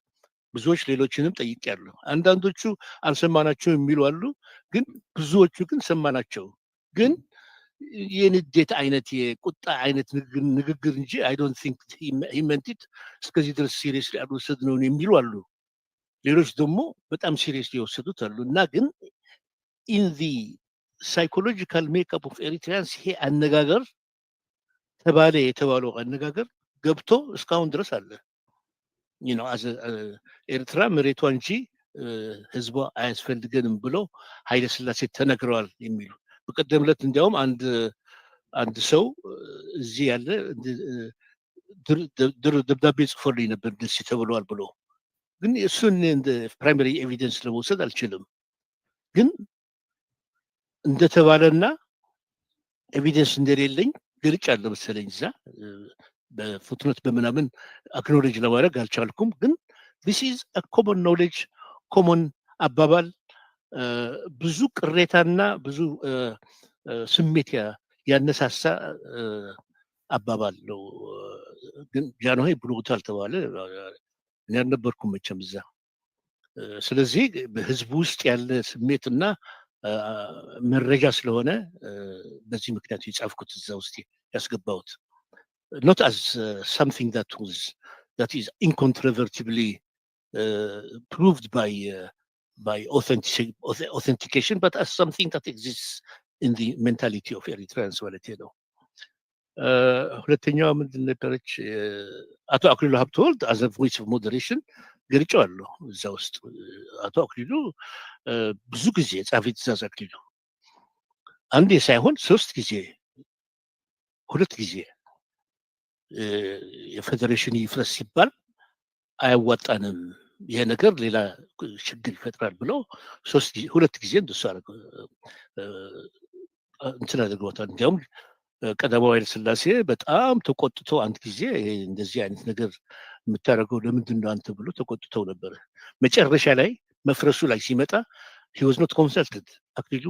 Speaker 6: ብዙዎች ሌሎችንም ጠይቄያለሁ። አንዳንዶቹ አልሰማናቸው የሚሉ አሉ፣ ግን ብዙዎቹ ግን ሰማናቸው። ግን የንዴት አይነት፣ የቁጣ አይነት ንግግር እንጂ I don't think he meant it፣ እስከዚህ ድረስ seriously አልወሰድነውም የሚሉ አሉ። ሌሎች ደግሞ በጣም seriously የወሰዱት አሉ። እና ግን in the psychological makeup of Eritreans ይሄ አነጋገር ተባለ የተባለው አነጋገር ገብቶ እስካሁን ድረስ አለ። ኤርትራ መሬቷ እንጂ ህዝቧ አያስፈልገንም ብሎ ኃይለ ሥላሴ ተነግረዋል የሚሉ። በቀደም ዕለት እንዲያውም አንድ ሰው እዚህ ያለ ደብዳቤ ጽፎልኝ ነበር እንደዚህ ተብለዋል ብሎ። ግን እሱን እንደ primary evidence ለመውሰድ አልችልም። ግን እንደተባለና evidence እንደሌለኝ ገልጫለሁ መሰለኝ፣ እዛ በ footnote በምናምን acknowledge ለማድረግ አልቻልኩም። ግን this is common knowledge፣ common አባባል፣ ብዙ ቅሬታና ብዙ ስሜት ያነሳሳ አባባል ነው። ግን ጃንሆይ ብሎታል ተባለ። እኔ አልነበርኩም መቼም እዛ። ስለዚህ በህዝቡ ውስጥ ያለ ስሜትና መረጃ ስለሆነ በዚህ ምክንያት የጻፍኩት፣ እዛ ውስጥ ያስገባሁት፣ not as something that is incontrovertibly proved by authentication, but as something that exists in the mentality of Eritreans ማለት ነው። ሁለተኛዋ ምንድን ነበረች? አቶ አክሊሉ ሀብተወልድ as a voice of moderation ገልጬዋለሁ እዛ ውስጥ። አቶ አክሊሉ ብዙ ጊዜ፣ ጸሐፊ ትእዛዝ አክሊሉ አንዴ ሳይሆን ሶስት ጊዜ፣ ሁለት ጊዜ የፌዴሬሽን ይፍረስ ሲባል አያዋጣንም፣ ይሄ ነገር ሌላ ችግር ይፈጥራል ብለው ሶስት ጊዜ፣ ሁለት ጊዜ እንደሱ እንትን አድርገውታል። እንዲያውም ቀዳማዊ ኃይለ ሥላሴ በጣም ተቆጥተው አንድ ጊዜ ይሄ እንደዚህ አይነት ነገር የምታደርገው ለምንድን ነው አንተ ብሎ ተቆጥተው ነበረ። መጨረሻ ላይ መፍረሱ ላይ ሲመጣ he was not consulted። አክሊሉ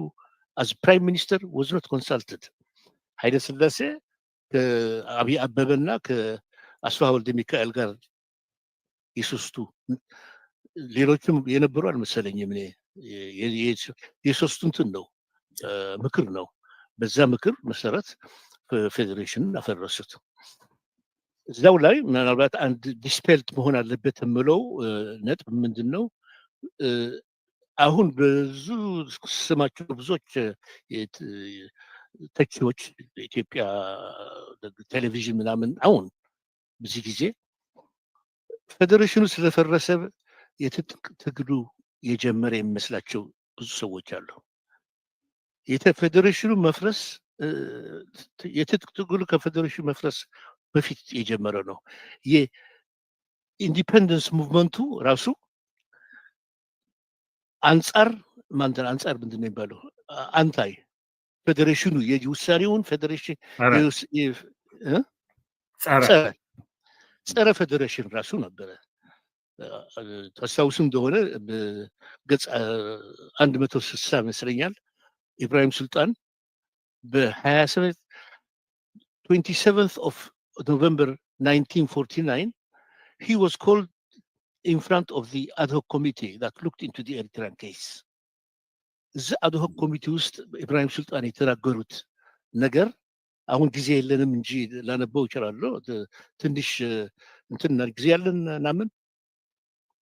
Speaker 6: as prime minister was not consulted። ኃይለ ሥላሴ ከአብይ አበበና ከአስፋ ወልደ ሚካኤል ጋር የሶስቱ፣ ሌሎችም የነበሩ አልመሰለኝም። እኔ የሶስቱ እንትን ነው፣ ምክር ነው። በዛ ምክር መሰረት ፌዴሬሽንን አፈረሱት። እዛው ላይ ምናልባት አንድ dispelled መሆን አለበት የምለው ነጥብ ምንድን ነው? አሁን ብዙ ስማቸው ብዙዎች ተቺዎች በኢትዮጵያ ቴሌቪዥን ምናምን አሁን በዚህ ጊዜ ፌዴሬሽኑ ስለፈረሰ የትጥቅ ትግሉ የጀመረ የሚመስላቸው ብዙ ሰዎች አሉ። የፌዴሬሽኑ መፍረስ፣ የትጥቅ ትግሉ ከፌዴሬሽኑ መፍረስ በፊት የጀመረ ነው። የ independence movement ኡ ራሱ አንጻር ማንተን አንጻር ምንድን ነው የሚባለው? Anti ፌዴሬሽኑ የውሳኔውን ፌዴሬሽን ጸረ ፌዴሬሽን ራሱ ነበረ። ታስታውሱ እንደሆነ ገጽ 160 ይመስለኛል ኢብራሂም ሱልጣን በ27 27th of November 1949 he was called in front of the ad hoc committee that looked into the Eritrean case። እዛ ad hoc ኮሚቴ ውስጥ ኢብራሂም ሱልጣን የተናገሩት ነገር አሁን ጊዜ የለንም እንጂ ላነበው እችላለሁ። ትንሽ እንትን ጊዜ ያለን ናምን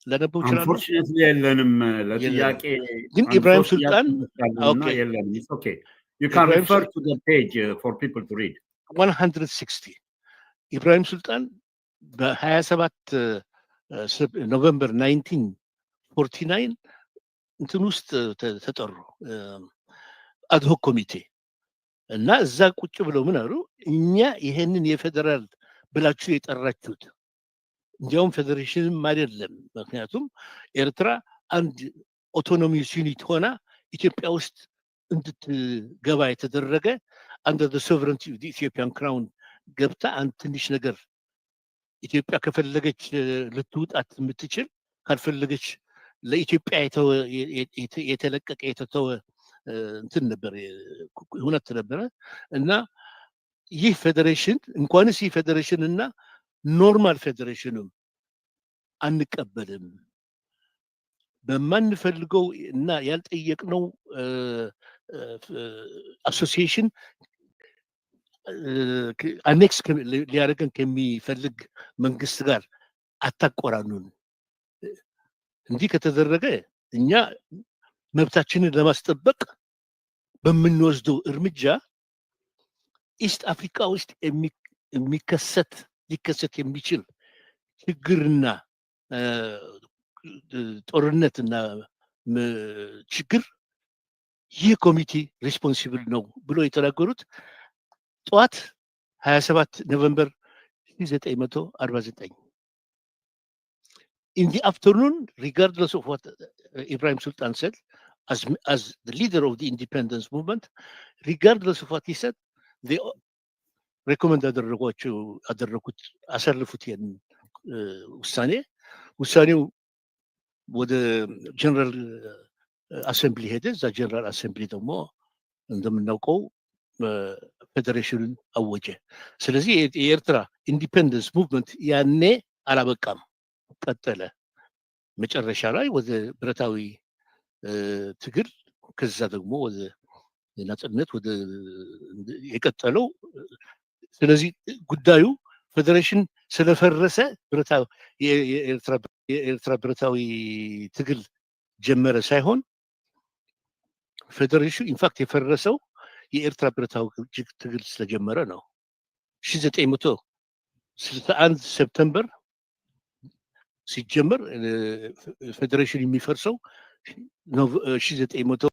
Speaker 6: ላነበው እችላለሁ።
Speaker 2: Unfortunately የለንም ለጥያቄ።
Speaker 6: ግን ኢብራሂም ሱልጣን
Speaker 2: የለንም። Okay, you can refer to the page for people to read.
Speaker 6: 160። ኢብራሂም ሱልጣን በ27 November 1949 እንትን ውስጥ ተጠሩ፣ ad hoc ኮሚቴ፣ እና እዛ ቁጭ ብለው ምን አሉ? እኛ ይሄንን የፌዴራል ብላችሁ የጠራችሁት እንዲያውም ፌዴሬሽንም አይደለም። ምክንያቱም ኤርትራ አንድ autonomous unit ሆና ኢትዮጵያ ውስጥ እንድትገባ የተደረገ under the sovereignty of Ethiopian crown ገብታ አንድ ትንሽ ነገር ኢትዮጵያ ከፈለገች ልትውጣት የምትችል፣ ካልፈለገች ለኢትዮጵያ የተለቀቀ የተተወ እንትን ነበር፣ እውነት ነበረ። እና ይህ ፌዴሬሽን፣ እንኳንስ ይህ ፌዴሬሽን እና normal ፌዴሬሽንም አንቀበልም፣ በማንፈልገው እና ያልጠየቅነው association annex ሊያደርገን ከሚፈልግ መንግስት ጋር አታቆራኑን። እንዲህ ከተደረገ እኛ መብታችንን ለማስጠበቅ በምንወስደው እርምጃ East Africa ውስጥ የሚከሰት፣ ሊከሰት የሚችል ችግርና ጦርነትና ችግር ይህ ኮሚቴ responsible ነው ብሎ የተናገሩት ጠዋት 27 November 1949። In the afternoon, regardless of what Ibrahim Sultan said, as the leader of the independence movement, regardless of what he said, they recommend አደረጓቸው፣ አደረጉት፣ አሳልፉት ይህን ውሳኔ። ውሳኔው ወደ General Assembly ሄደ። እዛ General Assembly ደግሞ እንደምናውቀው ፌዴሬሽኑን አወጀ። ስለዚህ የኤርትራ independence movement ያኔ አላበቃም፣ ቀጠለ። መጨረሻ ላይ ወደ ብረታዊ ትግል፣ ከዛ ደግሞ ወደ ነጻነት ወደ የቀጠለው። ስለዚህ ጉዳዩ ፌዴሬሽን ስለፈረሰ የኤርትራ ብረታዊ ትግል ጀመረ ሳይሆን ፌዴሬሽን in fact የፈረሰው የኤርትራ ብረታዊ ትግል ስለጀመረ ነው። 1961 September ሲጀመር፣ ፌዴሬሽን የሚፈርሰው 1900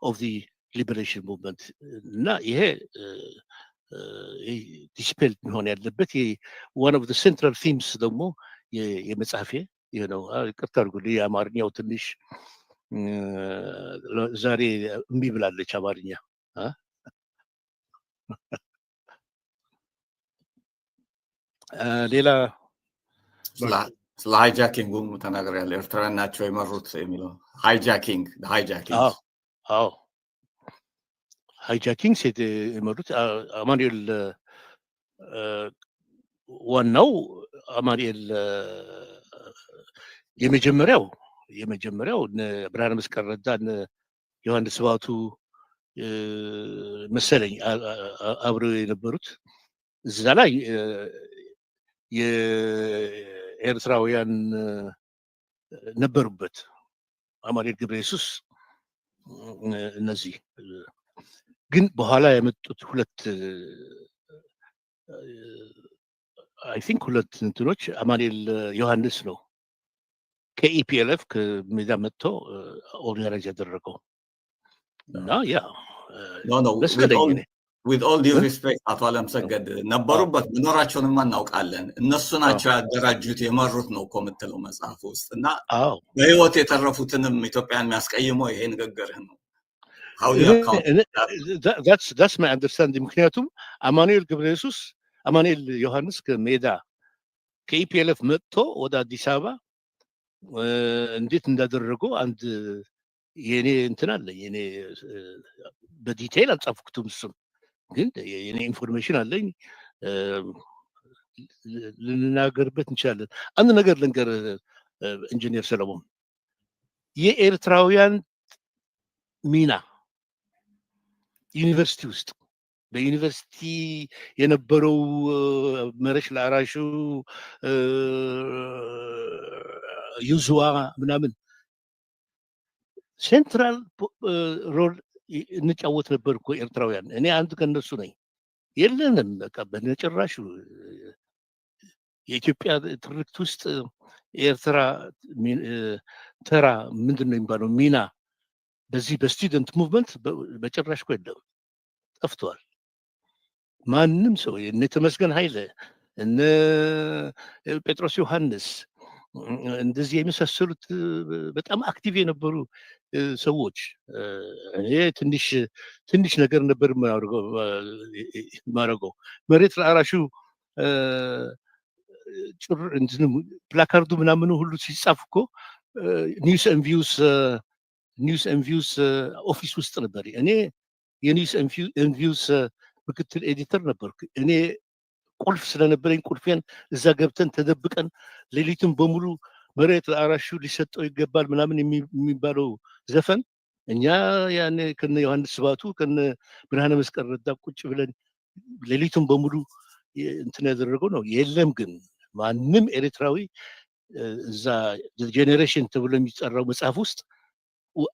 Speaker 6: of the liberation movement። እና ይሄ dispel መሆን ያለበት one of central themes ደግሞ የመጽሐፌ ይህ ነው። ይቅርታ አድርጉልኝ፣ የአማርኛው ትንሽ ዛሬ እምቢ ብላለች አማርኛ። ሌላ
Speaker 4: ስለ hijacking ኡም ተናግሬያለሁ። ኤርትራውያን ናቸው የመሩት የሚለው hijacking hijacking።
Speaker 6: አዎ፣ hijacking ሴት የመሩት አማኑኤል፣ ዋናው አማኑኤል፣ የመጀመሪያው እነ ብርሃነ መስቀል ረዳ፣ እነ ዮሐንስ ስብሐቱ መሰለኝ አብረው የነበሩት። እዛ ላይ የኤርትራውያን ነበሩበት። አማኑኤል ገብረ ኢየሱስ፣ እነዚህ ግን በኋላ የመጡት ሁለት፣ I think ሁለት እንትኖች፣ አማኑኤል ዮሐንስ ነው ከ EPLF ከሜዳ መጥቶ organize ያደረገው እና ያ መሰለኝ።
Speaker 4: With all due respect አቶ አለምሰገድ፣ ነበሩበት፣ መኖራቸውንማ እናውቃለን። እነሱ ናቸው ያደራጁት፣ የመሩት ነው እኮ የምትለው መጽሐፍ ውስጥ። እና በህይወት የተረፉትንም ኢትዮጵያን የሚያስቀይመው ይሄ ንግግርህ ነው።
Speaker 6: That's my understanding። ምክንያቱም አማኑኤል ገብረ ኢየሱስ፣ አማኑኤል ዮሐንስ ከሜዳ ከ EPLF መጥቶ ወደ አዲስ አበባ እንዴት እንዳደረገው አንድ የኔ እንትን አለ። የኔ በ detail አልጻፍኩትም፣ እሱም ግን የኔ information አለኝ፣ ልንናገርበት እንችላለን። አንድ ነገር ልንገር ኢንጂነር ሰለሞን፣ የኤርትራውያን ሚና ዩኒቨርሲቲ ውስጥ፣ በዩኒቨርሲቲ የነበረው መረሽ ለአራሹ ዩዝዋ ምናምን central role እንጫወት ነበር እኮ ኤርትራውያን። እኔ አንዱ ከነሱ ነኝ። የለንም። በቃ በነጭራሹ የኢትዮጵያ ትርክት ውስጥ የኤርትራ ተራ ምንድን ነው የሚባለው ሚና በዚህ በ student movement በጭራሽ እኮ የለም፣ ጠፍቷል። ማንም ሰው እነ ተመስገን ኃይለ፣ እነ ጴጥሮስ ዮሐንስ፣ እንደዚህ የመሳሰሉት በጣም active የነበሩ ሰዎች፣ እኔ ትንሽ ትንሽ ነገር ነበር የማደርገው። መሬት ለአራሹ ጭር እንትኑ placard ኡ ምናምኑ ሁሉ ሲጻፍ እኮ News and Views office ውስጥ ነበር። እኔ የ News and Views ምክትል editor ነበርኩ። እኔ ቁልፍ ስለነበረኝ ቁልፌን እዛ ገብተን ተደብቀን ሌሊቱን በሙሉ መሬት ለአራሹ ሊሰጠው ይገባል ምናምን የሚባለው ዘፈን እኛ ያኔ ከነ ዮሐንስ ስባቱ ከነ ብርሃነ መስቀል ረዳ ቁጭ ብለን ሌሊቱን በሙሉ እንትን ያደረገው ነው። የለም ግን ማንም ኤርትራዊ እዛ Generation ተብሎ የሚጠራው መጽሐፍ ውስጥ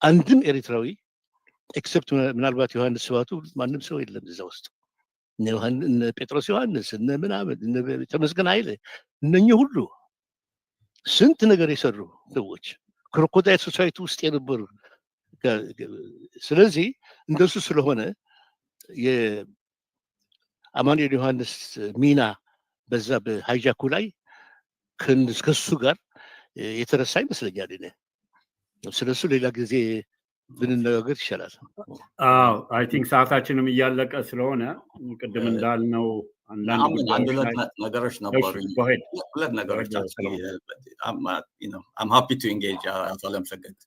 Speaker 6: አንድም ኤርትራዊ except ምናልባት ዮሐንስ ስብሐቱ ማንም ሰው የለም እዛ ውስጥ። እነ ጴጥሮስ ዮሐንስ፣ እነ ምናምን፣ እነ ተመስገን ኃይለ፣ እነኚህ ሁሉ ስንት ነገር የሰሩ ሰዎች፣ Crocodile Society ውስጥ የነበሩ። ስለዚህ እንደሱ ስለሆነ የአማኑኤል ዮሐንስ ሚና በዛ በ hijack ኡ ላይ ከሱ ጋር የተረሳ ይመስለኛል። እኔ ስለሱ ሌላ ጊዜ ብንነጋገር ይሻላል።
Speaker 2: አዎ፣ I think ሰዓታችንም እያለቀ ስለሆነ ቅድም እንዳልነው አንዳንድ
Speaker 4: አንድ ሁለት ነገሮች ነበሩ። ሁለት ነገሮች። I'm happy to engage አቶ አለምሰገድ።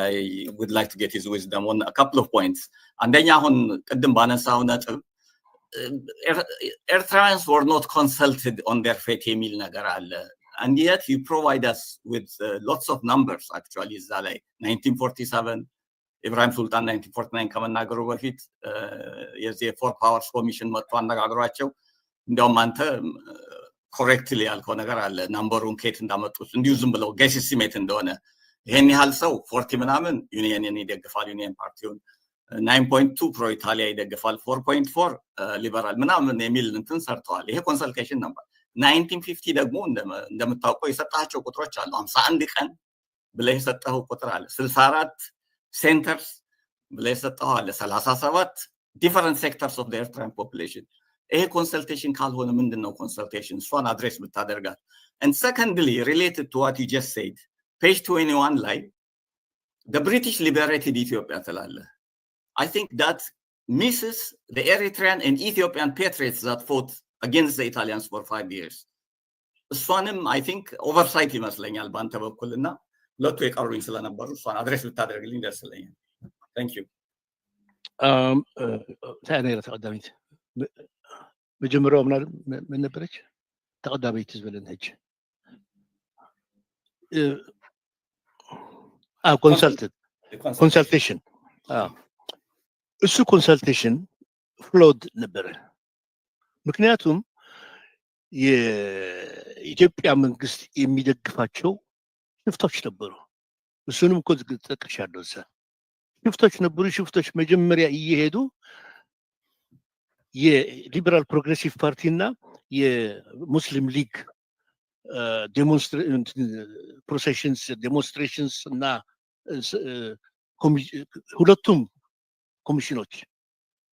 Speaker 4: I would like to get his wisdom on a couple of points. አንደኛ አሁን ቅድም ባነሳው ነጥብ Eritreans were not consulted on their fate የሚል ነገር አለ። And yet you provide us with lots of numbers actually። እዛ ላይ 1947 ኢብራሂም ሱልጣን 1949 ከመናገሩ በፊት የዚህ የ Four Powers Commission መጥቶ አነጋግሯቸው፣ እንዲያውም አንተ correctly ያልከው ነገር አለ፣ number ኡን ከየት እንዳመጡት እንዲሁ ዝም ብለው guess estimate እንደሆነ፣ ይሄን ያህል ሰው 40 ምናምን ዩኒየንን ይደግፋል፣ ዩኒየን ፓርቲውን፣ 9.2 pro ኢታሊያ ይደግፋል፣ 4.4 ሊበራል ምናምን የሚል እንትን ሰርተዋል። ይሄ consultation ነበር። 1950 ደግሞ እንደምታውቀው የሰጣቸው ቁጥሮች አሉ። 51 ቀን ብለህ የሰጠኸው ቁጥር አለ። 64 centers ብለህ የሰጠኸው አለ። 37 different sectors of Eritrean population። ይሄ consultation ካልሆነ ምንድን ነው consultation? እሷን address ብታደርጋት። And secondly, related to what you just said, page 21 ላይ "the British liberated Ethiopia" ትላለህ። I think that misses the Eritrean and Ethiopian patriots that fought against the Italians for 5 years. እሷንም I think oversight ይመስለኛል በአንተ በኩል፣ እና ሁለቱ የቀሩኝ ስለነበሩ እሷን address ብታደርግልኝ ደስ ይለኛል። Thank you.
Speaker 6: እንታይ ነይራ ተቀዳሚት? መጀመሪያው ምን ነበረች? ተቀዳሚት ዝበለን ሕጂ consulted consultation፣ እሱ consultation flawed ነበረ። ምክንያቱም የኢትዮጵያ መንግስት የሚደግፋቸው ሽፍቶች ነበሩ። እሱንም እኮ ጠቅሻለሁ እዛ። ሽፍቶች ነበሩ። ሽፍቶች መጀመሪያ እየሄዱ የ Liberal Progressive Party እና የ Muslim League processions፣ demonstrations እና ሁለቱም ኮሚሽኖች፣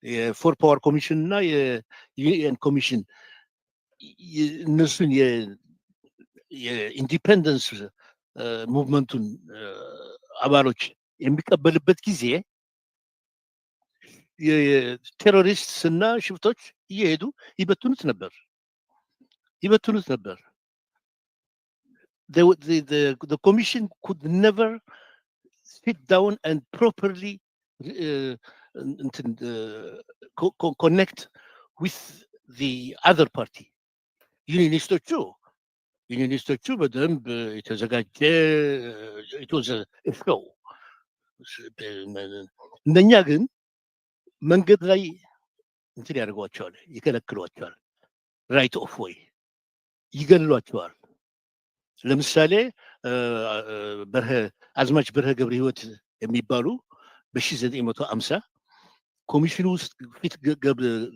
Speaker 6: የ Four Power Commission እና የ UN Commission፣ እነሱን የ independence movement ኡን አባሎች የሚቀበልበት ጊዜ terrorist እና ሽፍቶች እየሄዱ ይበትኑት ነበር። The commission could never sit down and properly connect with the other party. Unionist ኦቹ በደንብ የተዘጋጀ show፣ እነኛ ግን መንገድ ላይ እንትን ያደርጓቸዋል፣ ይከለክሏቸዋል፣ right of way ይገሏቸዋል። ለምሳሌ በርሀ አዝማች በርሀ ገብረ ሕይወት የሚባሉ በ1950 ኮሚሽኑ ውስጥ ፊት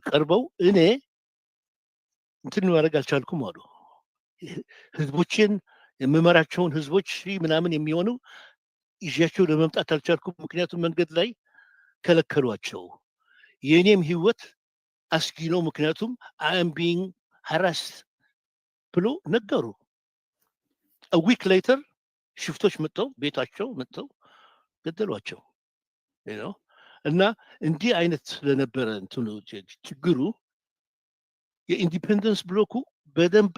Speaker 6: ቀርበው እኔ እንትን ማድረግ አልቻልኩም አሉ። ህዝቦቼን፣ የምመራቸውን ህዝቦች ሺህ ምናምን የሚሆኑ ይዣቸው ለመምጣት አልቻልኩም፣ ምክንያቱም መንገድ ላይ ከለከሏቸው። የእኔም ህይወት አስጊ ነው፣ ምክንያቱም I'm being harassed ብሎ ነገሩ። Week later ሽፍቶች መጥተው ቤታቸው መጥተው ገደሏቸው። እና እንዲህ አይነት ስለነበረ እንትኑ ችግሩ የ independence bloc ኡ በደንብ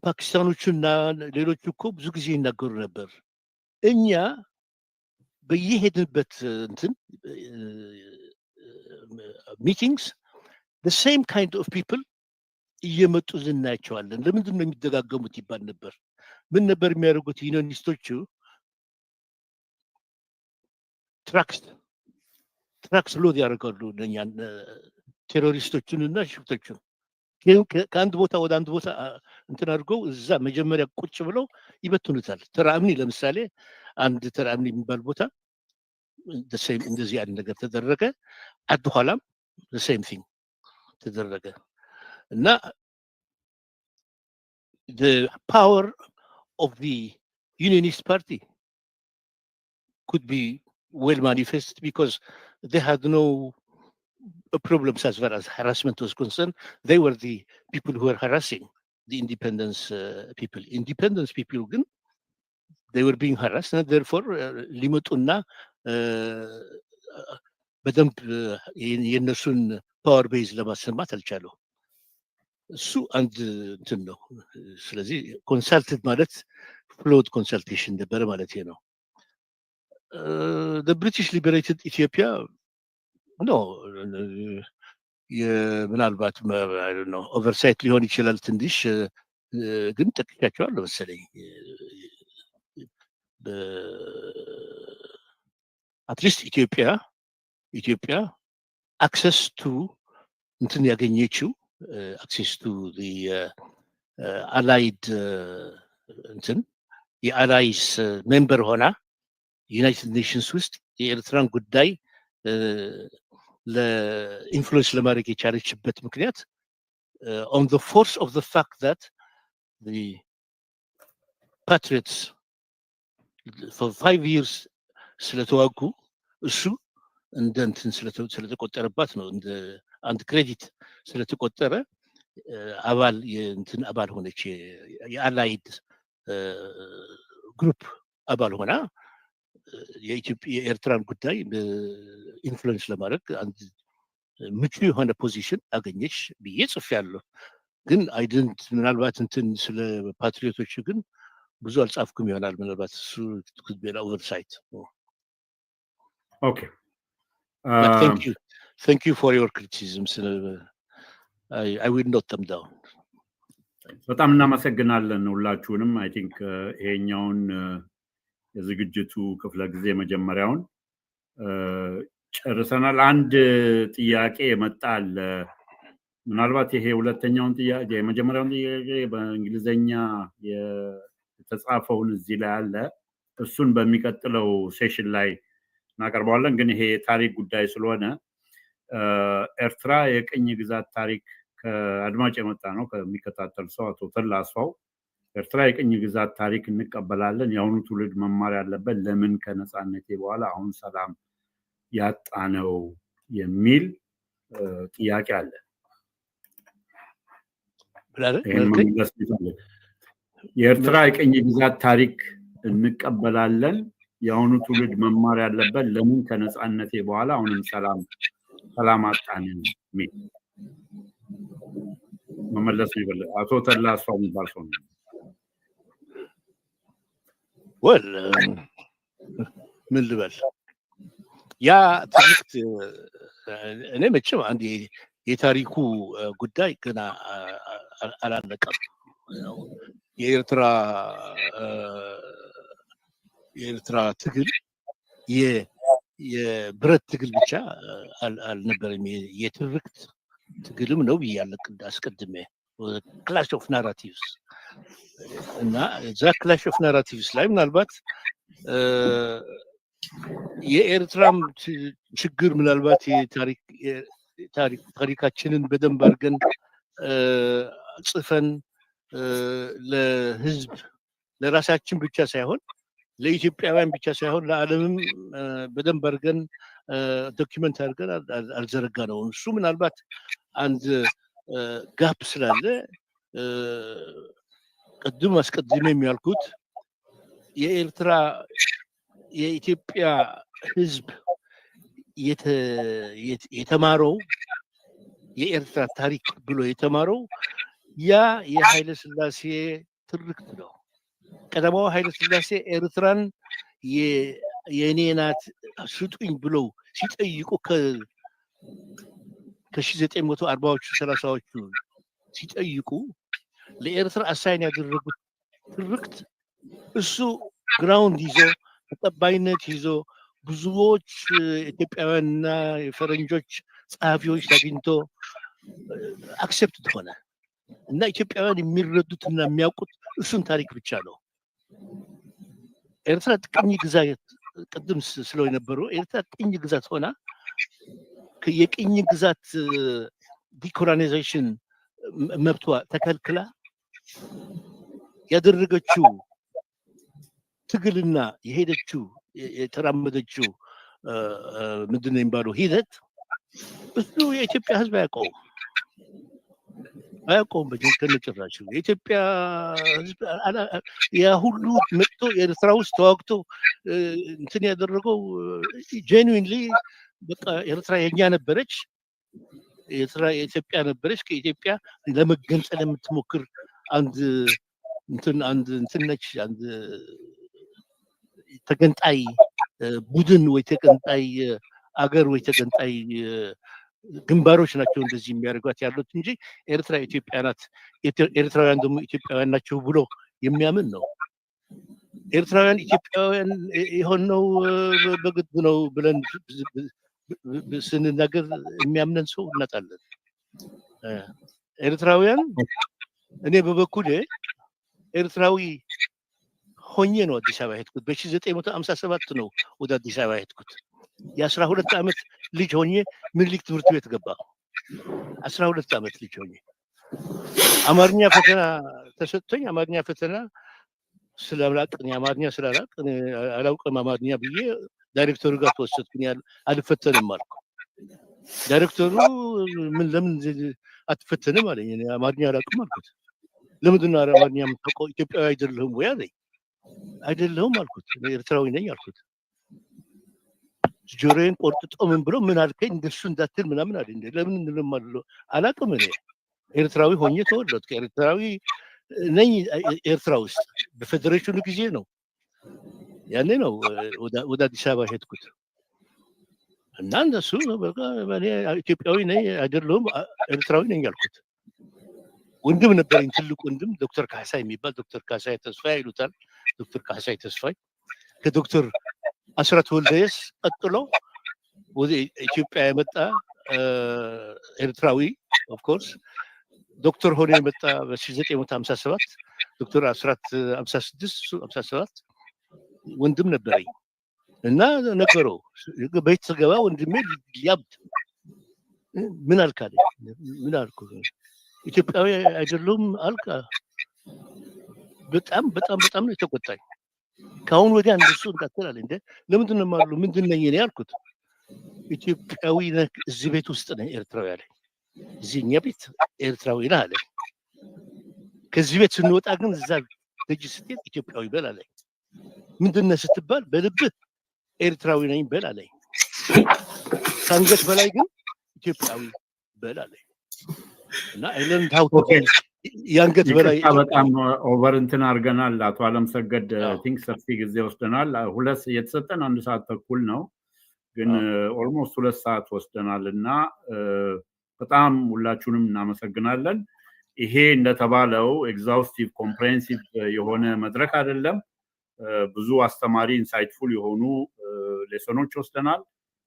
Speaker 6: ፓኪስታኖቹና ሌሎቹ እኮ ብዙ ጊዜ ይናገሩ ነበር። እኛ በየሄድንበት እንትን meetings the same kind of people እየመጡ እናያቸዋለን። ለምንድን ነው የሚደጋገሙት ይባል ነበር። ምን ነበር የሚያደርጉት unionist ኦቹ? Trucks load ያደርጋሉ እነኛን terrorist ኦቹን እና ሽፍቶቹን ከአንድ ቦታ ወደ አንድ ቦታ እንትን አድርገው እዛ መጀመሪያ ቁጭ ብለው ይበትኑታል። ተራእምኒ ለምሳሌ፣ አንድ ተራእምኒ የሚባል ቦታ እንደዚህ አይነት ነገር ተደረገ። አድ ኋላም same thing ተደረገ። እና the power of the Unionist Party could be well manifested because they had no problems as far as harassment was concerned. They were the people who were harassing the independence people. Independence people ግን they were being harassed and therefore ሊመጡና በደንብ የእነሱን power base ለማሰማት አልቻሉ። እሱ አንድ እንትን ነው። ስለዚህ consulted ማለት flawed consultation ነበረ ማለት ነው። British liberated Ethiopia no። ምናልባት ነው oversight ሊሆን ይችላል ትንሽ፣ ግን ጠቅሻቸዋለሁ መሰለኝ። At least ኢትዮጵያ access to እንትን ያገኘችው፣ access to allied እንትን፣ የ allies member ሆና United Nations ውስጥ የኤርትራን ጉዳይ ለ influence ለማድረግ የቻለችበት ምክንያት on the force of the fact that the patriots for 5 years ስለተዋጉ እሱ እንደ እንትን ስለተቆጠረባት ነው። እንደ አንድ credit ስለተቆጠረ አባል የእንትን አባል ሆነች። የ allied group አባል ሆና የኢትዮጵያ የኤርትራን ጉዳይ influence ለማድረግ አንድ ምቹ የሆነ position አገኘች ብዬ ጽፌያለሁ። ግን I didn't ምናልባት እንትን ስለ patriot ኦቹ ግን ብዙ አልጻፍኩም ይሆናል። ምናልባት እሱ could be an oversight.
Speaker 2: Okay.
Speaker 6: But thank you. Thank you for your criticisms. I will note them down.
Speaker 2: በጣም እናመሰግናለን ሁላችሁንም። I think ይሄኛውን የዝግጅቱ ክፍለ ጊዜ መጀመሪያውን ጨርሰናል። አንድ ጥያቄ የመጣ አለ። ምናልባት ይሄ ሁለተኛውን ጥያቄ፣ የመጀመሪያውን ጥያቄ በእንግሊዝኛ የተጻፈውን እዚህ ላይ አለ። እሱን በሚቀጥለው session ላይ እናቀርበዋለን። ግን ይሄ የታሪክ ጉዳይ ስለሆነ ኤርትራ የቅኝ ግዛት ታሪክ፣ ከአድማጭ የመጣ ነው፣ ከሚከታተል ሰው አቶ ተላ አስፋው። ኤርትራ የቅኝ ግዛት ታሪክ እንቀበላለን። የአሁኑ ትውልድ መማር ያለበት ለምን ከነፃነቴ በኋላ አሁን ሰላም ያጣ ነው የሚል ጥያቄ አለ። ይህን መመለስ የሚፈልግ። የኤርትራ የቅኝ ግዛት ታሪክ እንቀበላለን። የአሁኑ ትውልድ መማር ያለበት ለምን ከነፃነቴ በኋላ አሁንም ሰላም አጣን የሚል መመለስ የሚፈልግ፣ አቶ ተላ አስፋው የሚባል ሰው ነው።
Speaker 6: Well፣ ምን ልበል፣ ያ ትርክት እኔ መቼም አንድ የታሪኩ ጉዳይ ገና አላለቀም። የኤርትራ ትግል የብረት ትግል ብቻ አልነበረም፣ የትርክት ትግልም ነው ብያለሁ አስቀድሜ፣ clash of narratives። እና እዛ clash of narratives ላይ ምናልባት የኤርትራም ችግር ምናልባት ታሪካችንን በደንብ አድርገን ጽፈን ለህዝብ፣ ለራሳችን ብቻ ሳይሆን፣ ለኢትዮጵያውያን ብቻ ሳይሆን ለዓለምም በደንብ አድርገን document አድርገን አልዘረጋነውም። እሱ ምናልባት አንድ gap ስላለ፣ ቅድም አስቀድሜ የሚያልኩት የኤርትራ የኢትዮጵያ ህዝብ የተማረው፣ የኤርትራ ታሪክ ብሎ የተማረው ያ የኃይለ ሥላሴ ትርክት ነው። ቀዳማዊ ኃይለ ሥላሴ ኤርትራን የእኔ ናት ስጡኝ ብለው ሲጠይቁ፣ ከ1940ዎቹ 30ዎቹ ሲጠይቁ ለኤርትራ assign ያደረጉት ትርክት እሱ ground ይዞ፣ ተቀባይነት ይዞ፣ ብዙዎች ኢትዮጵያውያንና የፈረንጆች ጸሐፊዎች አግኝቶ accept ሆነ እና ኢትዮጵያውያን የሚረዱትና የሚያውቁት እሱን ታሪክ ብቻ ነው። ኤርትራ ቅኝ ግዛት፣ ቅድም ስለው የነበረው፣ ኤርትራ ቅኝ ግዛት ሆና የቅኝ ግዛት decolonization መብቷ ተከልክላ ያደረገችው ትግልና የሄደችው የተራመደችው ምንድን ነው የሚባለው ሂደት፣ እሱ የኢትዮጵያ ሕዝብ አያውቀውም፣ አያውቀውም ከነጭራሹ። የኢትዮጵያ ሕዝብ ያ ሁሉ መጥቶ ኤርትራ ውስጥ ተዋግቶ እንትን ያደረገው genuinely በቃ ኤርትራ የኛ ነበረች፣ ኤርትራ የኢትዮጵያ ነበረች፣ ከኢትዮጵያ ለመገንጠል የምትሞክር አንድ እንትን ነች፣ አንድ ተገንጣይ ቡድን ወይ ተገንጣይ አገር ወይ ተገንጣይ ግንባሮች ናቸው እንደዚህ የሚያደርጓት ያሉት እንጂ ኤርትራ ኢትዮጵያ ናት፣ ኤርትራውያን ደግሞ ኢትዮጵያውያን ናቸው ብሎ የሚያምን ነው። ኤርትራውያን ኢትዮጵያውያን የሆነው በግድ ነው ብለን ስንናገር የሚያምነን ሰው እናጣለን። ኤርትራውያን፣ እኔ በበኩሌ ኤርትራዊ ሆኜ ነው አዲስ አበባ ሄድኩት። በ1957 ነው ወደ አዲስ አበባ ሄድኩት። የ12 ዓመት ልጅ ሆኜ ምኒልክ ትምህርት ቤት ገባሁ። 12 ዓመት ልጅ ሆኜ አማርኛ ፈተና ተሰጥቶኝ፣ አማርኛ ፈተና ስላላቅ፣ እኔ አማርኛ ስላላቅ፣ እኔ አላውቅም አማርኛ ብዬ ዳይሬክተሩ ጋር ተወሰድኩኝ። አልፈተንም አልኩ። ዳይሬክተሩ ምን ለምን አትፈተንም አለኝ። እኔ አማርኛ አላውቅም አልኩት። ለምንድን ነው አማርኛ የምታውቀው? ኢትዮጵያዊ አይደለህም ወይ አለኝ። አይደለሁም አልኩት። እኔ ኤርትራዊ ነኝ አልኩት። ጆሮዬን ቆርጥጦ ምን ብሎ፣ ምን አልከኝ? እንደሱ እንዳትል ምናምን አለኝ። እንዴ ለምን እንለማለሁ? አላውቅም። እኔ ኤርትራዊ ሆኜ ተወለድኩ። ኤርትራዊ ነኝ። ኤርትራ ውስጥ በፌዴሬሽኑ ጊዜ ነው፣ ያኔ ነው ወደ አዲስ አበባ ሄድኩት እና እነሱ በቃ እኔ ኢትዮጵያዊ ነኝ አይደለሁም ኤርትራዊ ነኝ አልኩት። ወንድም ነበረኝ፣ ትልቅ ወንድም፣ ዶክተር ካሳይ የሚባል፣ ዶክተር ካሳይ ተስፋዬ ይሉታል። ዶክተር ካሳይ ተስፋዬ ከዶክተር አስራት ወልደየስ ቀጥሎ ወደ ኢትዮጵያ የመጣ ኤርትራዊ፣ of course ዶክተር ሆኖ የመጣ በ1957፣ ዶክተር አስራት 56፣ እሱ 57፣ ወንድም ነበረኝ እና ነገረው። ቤት ስገባ ወንድሜ ሊያብድ፣ ምን አልክ አለኝ። ምን አልኩ? ኢትዮጵያዊ አይደለሁም አልክ። በጣም በጣም በጣም ነው የተቆጣኝ። ከአሁን ወዲያ እንደሱ እንዳትል አለኝ። እንደ ለምንድን ነው የማሉ? ምንድን ነኝ እኔ አልኩት። ኢትዮጵያዊ ነህ፣ እዚህ ቤት ውስጥ ነህ ኤርትራዊ አለኝ። እዚህ እኛ ቤት ኤርትራዊ ነህ አለኝ። ከዚህ ቤት ስንወጣ ግን እዛ ደጅ ስትሄድ ኢትዮጵያዊ በል አለኝ። ምንድን ነህ ስትባል በልብህ ኤርትራዊ ነኝ በል አለኝ። ከአንገት በላይ ግን ኢትዮጵያዊ በል አለኝ። እና I learned how የአንገት በላይ
Speaker 2: ይቅርታ በጣም over እንትን አድርገናል። አቶ አለምሰገድ think ሰፊ ጊዜ ወስደናል። ሁለት የተሰጠን አንድ ሰዓት ተኩል ነው፣ ግን almost 2 ሰዓት ወስደናል እና በጣም ሁላችሁንም እናመሰግናለን። ይሄ እንደተባለው exhaustive, comprehensive የሆነ መድረክ አይደለም። ብዙ አስተማሪ insightful የሆኑ lesson ኦች ወስደናል።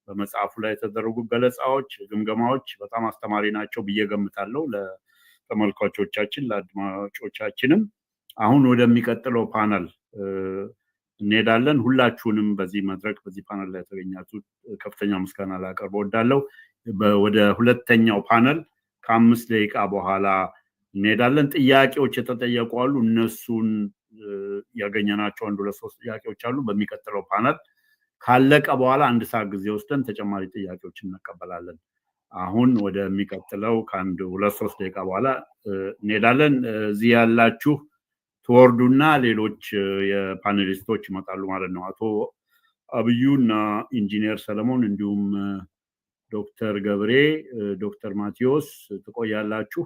Speaker 2: በመጽሐፉ ላይ የተደረጉ ገለጻዎች፣ ግምገማዎች በጣም አስተማሪ ናቸው ብዬ ገምታለሁ ለተመልካቾቻችን ለአድማጮቻችንም። አሁን ወደሚቀጥለው ፓነል እንሄዳለን። ሁላችሁንም በዚህ መድረክ፣ በዚህ ፓነል ላይ የተገኛችሁ ከፍተኛ ምስጋና ላቀርብ እወዳለሁ። ወደ ሁለተኛው ፓነል ከ5 ደቂቃ በኋላ እንሄዳለን። ጥያቄዎች የተጠየቁ አሉ። እነሱን ያገኘናቸው አንድ ሁለት ሶስት ጥያቄዎች አሉ። በሚቀጥለው ፓነል ካለቀ በኋላ አንድ ሰዓት ጊዜ ወስደን ተጨማሪ ጥያቄዎች እንቀበላለን። አሁን ወደሚቀጥለው ከአንድ ሁለት ሶስት ደቂቃ በኋላ እንሄዳለን። እዚህ ያላችሁ ትወርዱና ሌሎች የ panelist ኦች ይመጣሉ ማለት ነው። አቶ አብዩ እና ኢንጂነር ሰለሞን እንዲሁም ዶክተር ገብሬ፣ ዶክተር ማቴዎስ ትቆያላችሁ።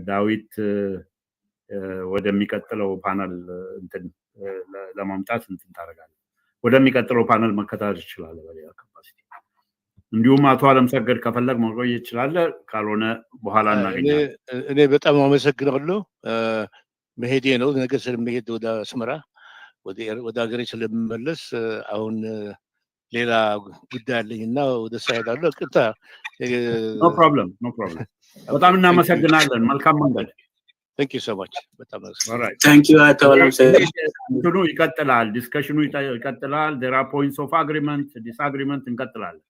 Speaker 2: ዳዊት ወደሚቀጥለው ፓነል እንትን ለማምጣት እንትን ታደርጋለህ። ወደሚቀጥለው ፓነል መከታተል ትችላለህ በሌላ capacity። እንዲሁም አቶ አለምሰገድ ከፈለግ መቆየት ትችላለህ፣ ካልሆነ በኋላ እናገኛለን።
Speaker 6: እኔ በጣም አመሰግናለሁ። መሄዴ ነው፣ ነገ ስለምሄድ ወደ አስመራ፣ ወደ ሀገሬ ስለምመለስ አሁን ሌላ ጉዳይ አለኝ እና ወደ እዛ እሄዳለሁ። ይቅርታ።
Speaker 2: No problem, no problem። በጣም እናመሰግናለን። መልካም መንገድ።
Speaker 6: Thank you so much፣ በጣም።
Speaker 7: Thank you አቶ አለምሰገድ።
Speaker 2: እንትኑ ይቀጥላል፣ discussion ኑ ይቀጥላል። There are points of agreement, disagreement፣ እንቀጥላለን።